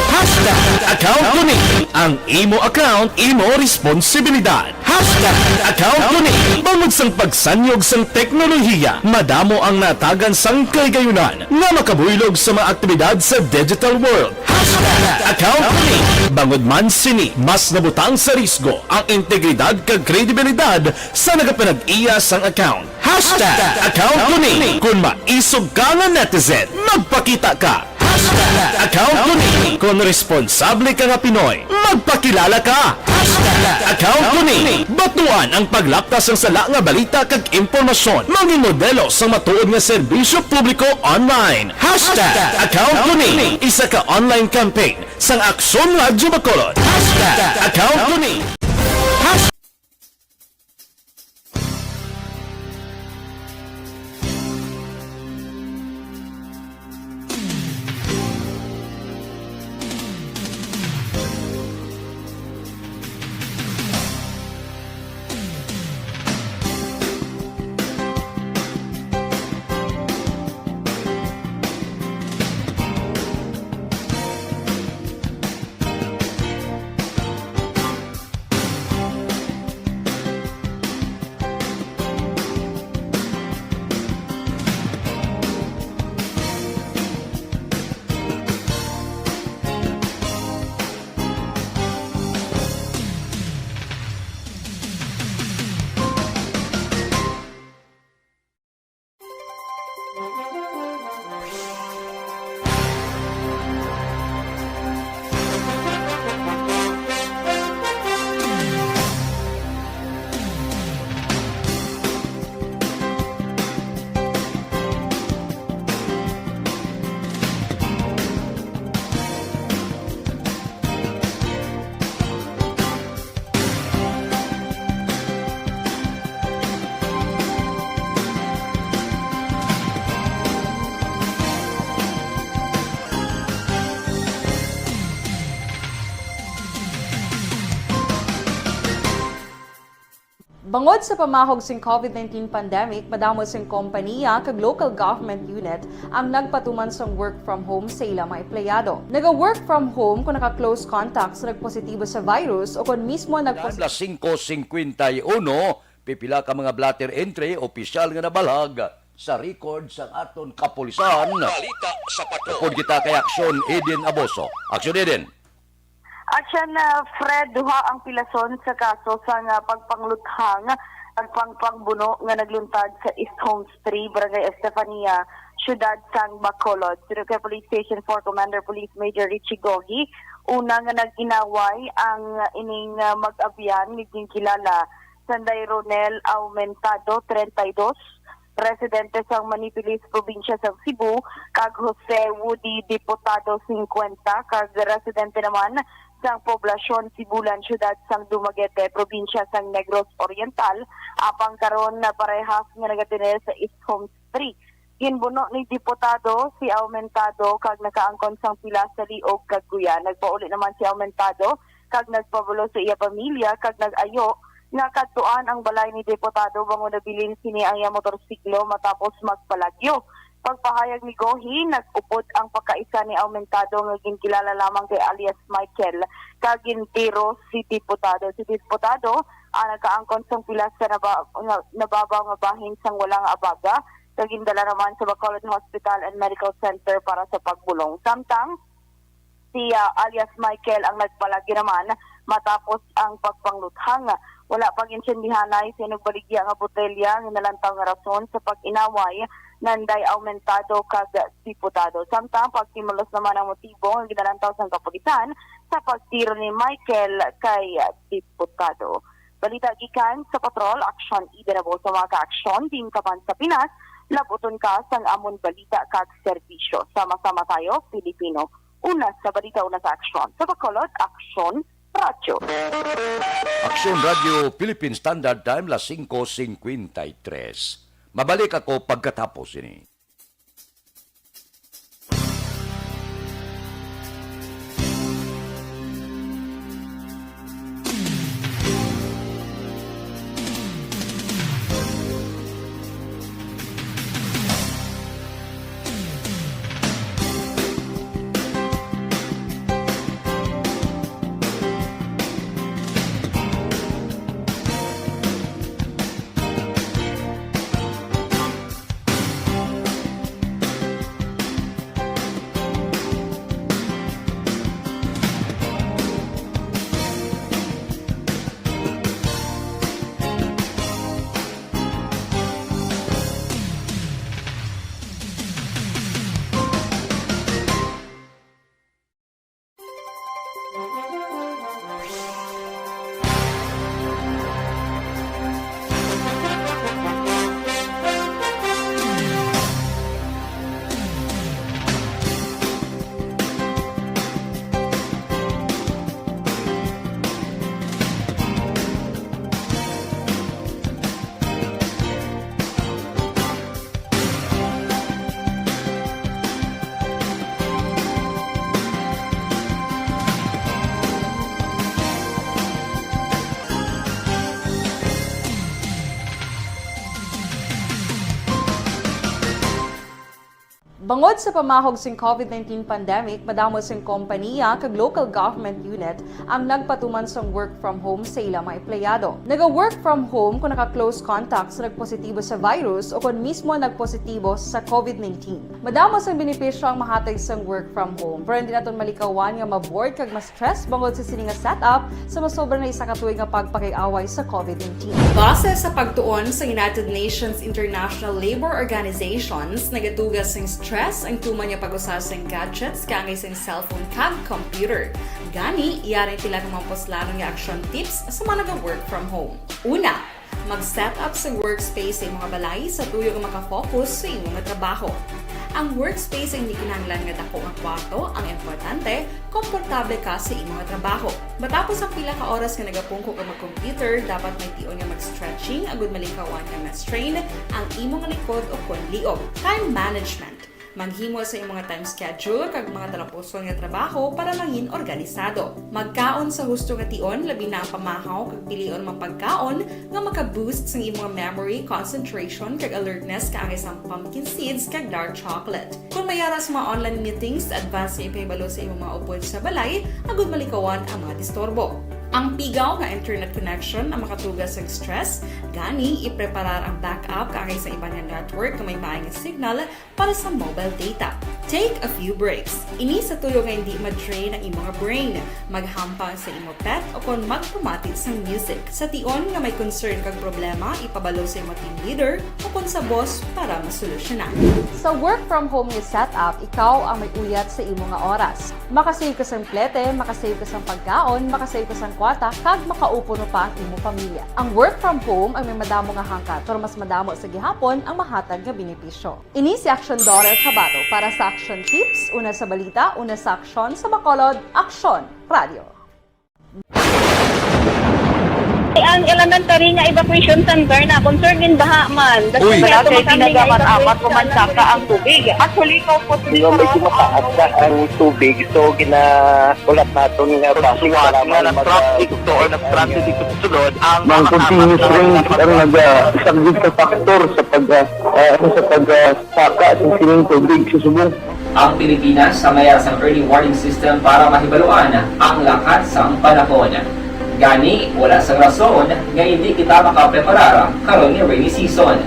Hashtag account ko ni. Ang imo account, imo responsibilidad. Hashtag account ko ni. Bangod sang pagsanyog sang teknolohiya, madamo ang natagan sang kahigayunan nga makabuylog sa mga aktibidad sa digital world. Hashtag account ko ni. Bangod man sini, mas nabutang sa risgo ang integridad kag kredibilidad sa nagapanag-iya sang account. Hashtag account ko ni. Kung maisog ka nga netizen, magpakita ka. Hashtag account ko ni. Kung responsable ka nga Pinoy, magpakilala ka. Hashtag account ko ni. Batuan ang paglapta sang sala nga balita kag impormasyon. Mangin modelo sang matuod nga serbisyo publiko online. Hashtag account ko ni. Isa ka online campaign sang Aksyon Radyo Bacolod. Hashtag account ko ni. Hashtag Bangod sa pamahog sing COVID nineteen pandemic, madamo sing kompaniya kag local government unit ang nagpatuman sang work from home sa ila mga empleyado. Naga-work from home kung naka-close contact sa nagpositibo sa virus o kung mismo nagpos- Alas singko singkwenta y uno, pipila ka mga blotter entry opisyal nga nabalag sa record sang aton kapulisan. Balita sa Patrol. Upod kita kay Aksyon Eden Aboso. Aksyon Eden. Aksyon, ah, Fred, duha ang pilason sa kaso sang pagpangluthang, pagpangpangbuno nga nagluntad sa East Homes three, Barangay Estefania, siyudad sang Bacolod. Suno kay Police Station four Commander Police Major Richie Gohi, una nga nag-inaway ang ining, ah, mag-abyan nga ginkilala Sanday Ronel Aumentado, treinta y dos, residente sang Manipilis, probinsya sang Cebu, kag Jose Woody Diputado, cincuenta, kag residente naman sang poblasyon Sibulan, siyudad sang Dumaguete, probinsya sang Negros Oriental, apang karon na parehas nga nagatener sa East Homes three. Ginbuno ni Diputado si Aumentado kag nakaangkon sang pila sa liog kag guya. Nagpauli naman si Aumentado kag nagpabalo sa iya pamilya kag nag-ayo nga kadtuan ang balay ni Diputado bangod nabilin sini ang iya motorsiklo matapos magpalagyo. Pagpahayag ni Gohi, nag-upod ang pagkaisa ni Aumentado nga ginkilala lamang kay alias Michael kag gintiro si Diputado. Si Diputado ang nakaangkon sang pila sa naba-, nga, nababaw nga bahin sang wala nga abaga, kag gindala naman sa Bacolod Hospital and Medical Center para sa pagbulong. Samtang si, ah, alias Michael ang nagpalagyo naman matapos ang pagpangluthang. Wala pa ginsindihanay sa inugbaligya nga botelya ang ginalantaw nga rason sa pag-inaway nanday Aumentado kag Diputado. Samtang pagtimulos naman ang motibo nga ginalantaw sang kapulisan sa pagtiro ni Michael kay Diputado. Balita gikan sa Patrol, Aksyon Ida na sa mga ka-aksyon, din ka man sa Pinas, labuton ka sang amon balita kag serbisyo. Sama-sama tayo, Pilipino. Una sa balita, una sa aksyon. Sa Bacolod, Aksyon Radyo. Aksyon Radyo Philippine Standard Time, las singko singkwenta y tres. Mabalik ako pagkatapos ini. Bangod sa pamahog sing COVID nineteen pandemic, madamo sing kompaniya kag local government unit ang nagpatuman sang work from home sa ila mga empleyado. Naga-work from home kon naka-close contact sa nagpositibo sa virus o kon mismo nagpositibo sa COVID nineteen. Madamo sang benepisyo ang mahatag sang work from home, pero hindi naton malikawan nga ma-bored kag ma-stress bangod sa sini nga setup sa masobra na isa ka tuig nga pagpakig-away sa COVID nineteen. Base sa pagtuon sa United Nations International Labor Organizations, nagatuga sing stress ang tuman nga pag-usa sing gadgets kaangay sing cellphone kag computer. Gani, yari ang pila ka mga puslanon nga action tips sa mga naga-work from home. Una, mag-set up sa workspace sa imong balay sa tuyo nga makafocus sa imong trabaho. Ang workspace ang hindi kinahanglan nga dako nga kwarto, ang importante, komportable ka sa imong trabaho. Matapos ang pila ka oras nga nagapungko ka mag-computer, dapat may tion nga mag-stretching agud malikawan nga ma-strain ang imong likod o kon liog. Time management. Maghimo sa imong time schedule kag mga talapuson nga trabaho para mangin organisado. Magkaon sa husto nga tion, labi na ang pamahaw kag pilion mga pagkaon nga maka-boost sang imong memory, concentration, kag alertness kaangay sang pumpkin seeds kag dark chocolate. Kon may ara sa mga online meetings, advance nga ipahibalo sa imong mga upod sa balay agud malikawan ang mga disturbo. Ang pigaw nga internet connection ang makatuga sang stress, gani ipreparar ang backup kaangay sa iban nga network nga may maay nga signal para sa mobile data. Take a few breaks. Ini sa tulo nga hindi ma-drain ang imo nga brain. Maghampang sa imo pet o kon magpamati sang music. Sa tion nga may concern kag problema, ipabalo sa imo team leader o kon sa boss para masolusyonan. Sa work from home nga setup, ikaw ang may uyat sa imo nga oras. Makasave ka sang plete, makasave ka sang pagkaon, makasave ka sang kwarta, kag makaupo pa ang imo pamilya. Ang work from home ang may madamo nga hangkat, pero mas madamo sa gihapon ang mahatag nga benepisyo. Ini si Action Daughter Kabato para sa Action Tips, una sa balita, una sa aksyon, sa Bacolod, Aksyon Radio. Ang elementary nga evacuation center na concerned in baha man. Uy! Wala kay ginagamit-amat o mansaka ang tubig. Actually, ikaw po, Hindi, medyo mataas na ang tubig. So, gina-, ulat naton nga base para nga mag-, nag-traffic to or nag-traffic to sulod ang Ang mga continuous kasama rain ang naga-, isa gid ka factor sa pag, ah, ah, sa pag, ah, saka sa sining tubig sa subong. Ang Pilipinas sa mayar sang early warning system para mahibaluan ang lakat sang panahon. Gani, wala sang rason nga hindi kita makapreparar karon nga rainy season.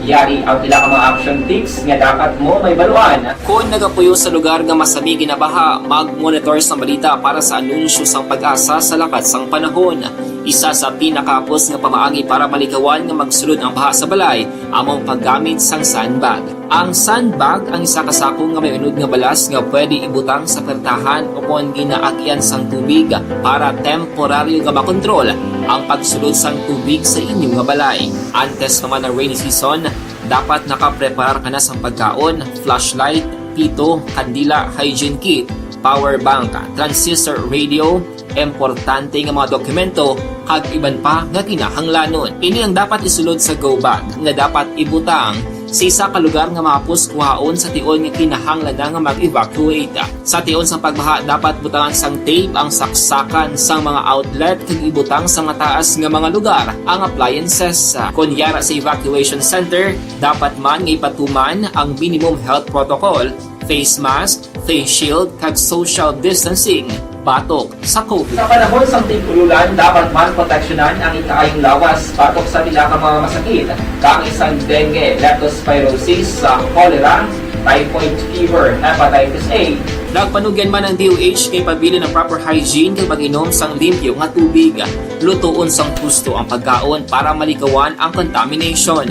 Yari ang pila ka mga action tips nga dapat mo mahibaluan. Kon nagapuyo sa lugar nga masami ginabaha, mag-monitor sa balita para sa anunsyo sang PAGASA sa lakat sang panahon. Isa sa pinakahapos nga pamaagi para malikawan nga magsulod ang baha sa balay amo ang paggamit sang sandbag. Ang sandbag ang isa ka sako nga may unod nga balas nga pwede ibutang sa pertahan o kon ginaagyan sang tubig para temporaryo nga makontrol ang pagsulod sang tubig sa inyo nga balay. Antes pa man ang rainy season, dapat nakapreparar ka na sang pagkaon, flashlight, pito, kandila, hygiene kit, power bank, transistor radio, importante nga mga dokumento, kag iban pa nga kinahanglanon. Ini ang dapat isulod sa go bag nga dapat ibutang sa isa ka lugar nga mahapos kuhaon sa tion nga kinahanglan na nga mag-evacuate. Sa tion sang pagbaha, dapat butangan sang tape ang saksakan sang mga outlet kag ibutang sa mataas nga mga lugar ang appliances. Kon yara sa evacuation center, dapat man nga ipatuman ang minimum health protocol, face mask, face shield, kag social distancing batok sa COVID. Sa panahon sang tig-ululan, dapat man proteksyonan ang ikaayong lawas batok sa pila ka mga masakit, kang isang dengue, leptospirosis, sa cholera, typhoid fever, hepatitis A. Nagpanugyan man ang D O H kay pabilin ang proper hygiene kag pag-inom sang limpyo nga tubig. Lutoon sang husto ang pagkaon para malikawan ang contamination.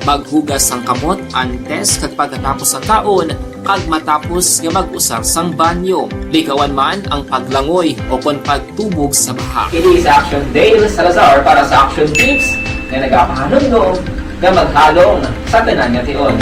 Maghugas sang kamot antes kag pagkatapos sang kaon kag matapos nga mag-usar sang banyo. Likawan man ang paglangoy o kon pagtubog sa baha. Kini si Action Dale Salazar para sa Action Tips nga nagapahanumdom nga maghalong sa tanan nga tion.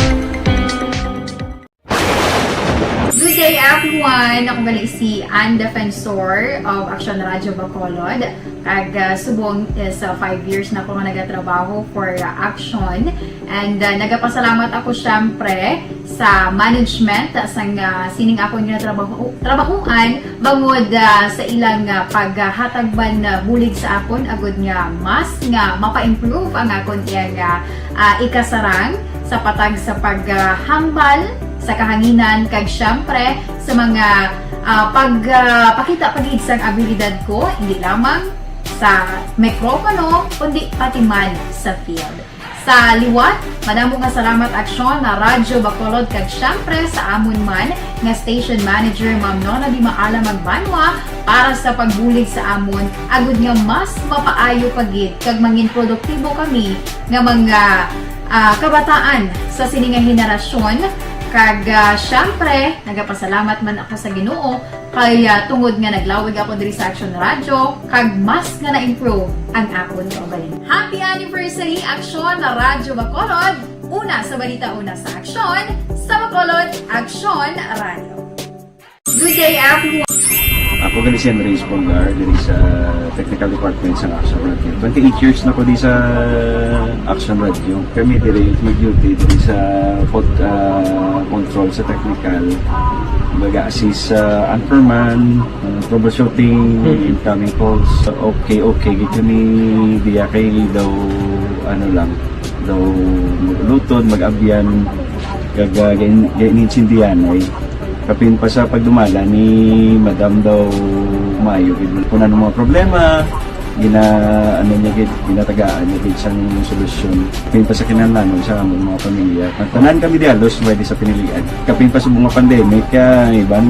Good day, everyone! Ako gali si Ann Defensor of Action Radio Bacolod. Kag, ah, subong is, ah, five years na ako nga nagatrabaho for, ah, Action. And, ah, nagapasalamat ako, syempre, sa management, ah, sang, ah, sining akon nga trabaho, trabahoan, bangod, ah, sa ilang, ah, paghatag man, ah, bulig sa akon, agud nga mas nga mapa-improve ang akon iyang, ah, ah, ikasarang sa patag sa paghambal sa kahanginan, kag syempre sa mga, ah, pag, ah, pakita pa gid sang abilidad ko, hindi lamang sa mikropono, kundi pati man sa field. Sa liwat, madamo nga salamat, Aksyon, na Radyo Bacolod, kag syempre sa amon man nga station manager, Ma'am Nona Di Maala Magbanwa, para sa pagbulig sa amon, agud nga mas mapaayo pa gid kag mangin produktibo kami nga mga, ah, kabataan sa sini nga henerasyon. Kag, ah, syempre, nagapasalamat man ako sa Ginoo kay, ah, tungod nga naglawig ako diri sa Action Radio, kag mas nga na-improve ang akon kaugalingon. Happy anniversary, Aksyon na Radyo Bacolod! Una sa balita, una sa aksyon, sa Bacolod, Aksyon Radio. Good day, everyone! Ako gali si Andres Polgar, diri sa technical department sa Action Radio. Twenty-eight years na ko di sa Action Radio. Kami diri mag-duty diri sa pod-, ah, control sa technical. Baga assist sa anchorman, ah, troubleshooting, Mhm. incoming calls. Okay, okay, gid kami diya kay daw, ano lang, daw mag-ulutod, mag-abyan, kag, ah, gain-, gain-, gainsindihan ay. Kapin pa sa pagdumala ni Madam daw maayo gid. Kung ano mga problema, Gina, ano niya gid, ginatagaan niya gid sang solusyon. Kapin pa sa kinahanglanon sa among mga pamilya. Tanan kami di halos pwede sa pinilian. Kapin pa sa mga pandemic, kaya iban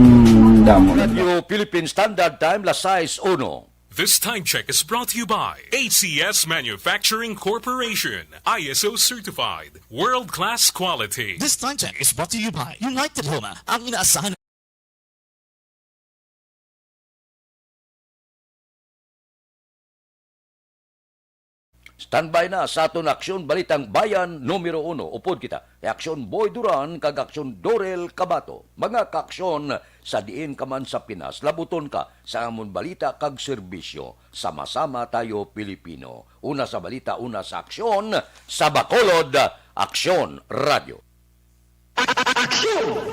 damo na. Radio Philippine Standard Time, las sais uno. This time check is brought to you by A C S Manufacturing Corporation, I S O certified, world-class quality. This time check is brought to you by United Home, ang inaasahan. Standby na sa aton Aksyon Balitang Bayan numero uno. Upod kita kay Aksyon Boy Duran kag Aksyon Dorel Cabato. Mga kaaksyon, sa diin ka man sa Pinas, labuton ka sa amon balita kag serbisyo. Sama-sama tayo, Pilipino. Una sa balita, una sa aksyon, sa Bacolod, Aksyon Radio. Aksyon!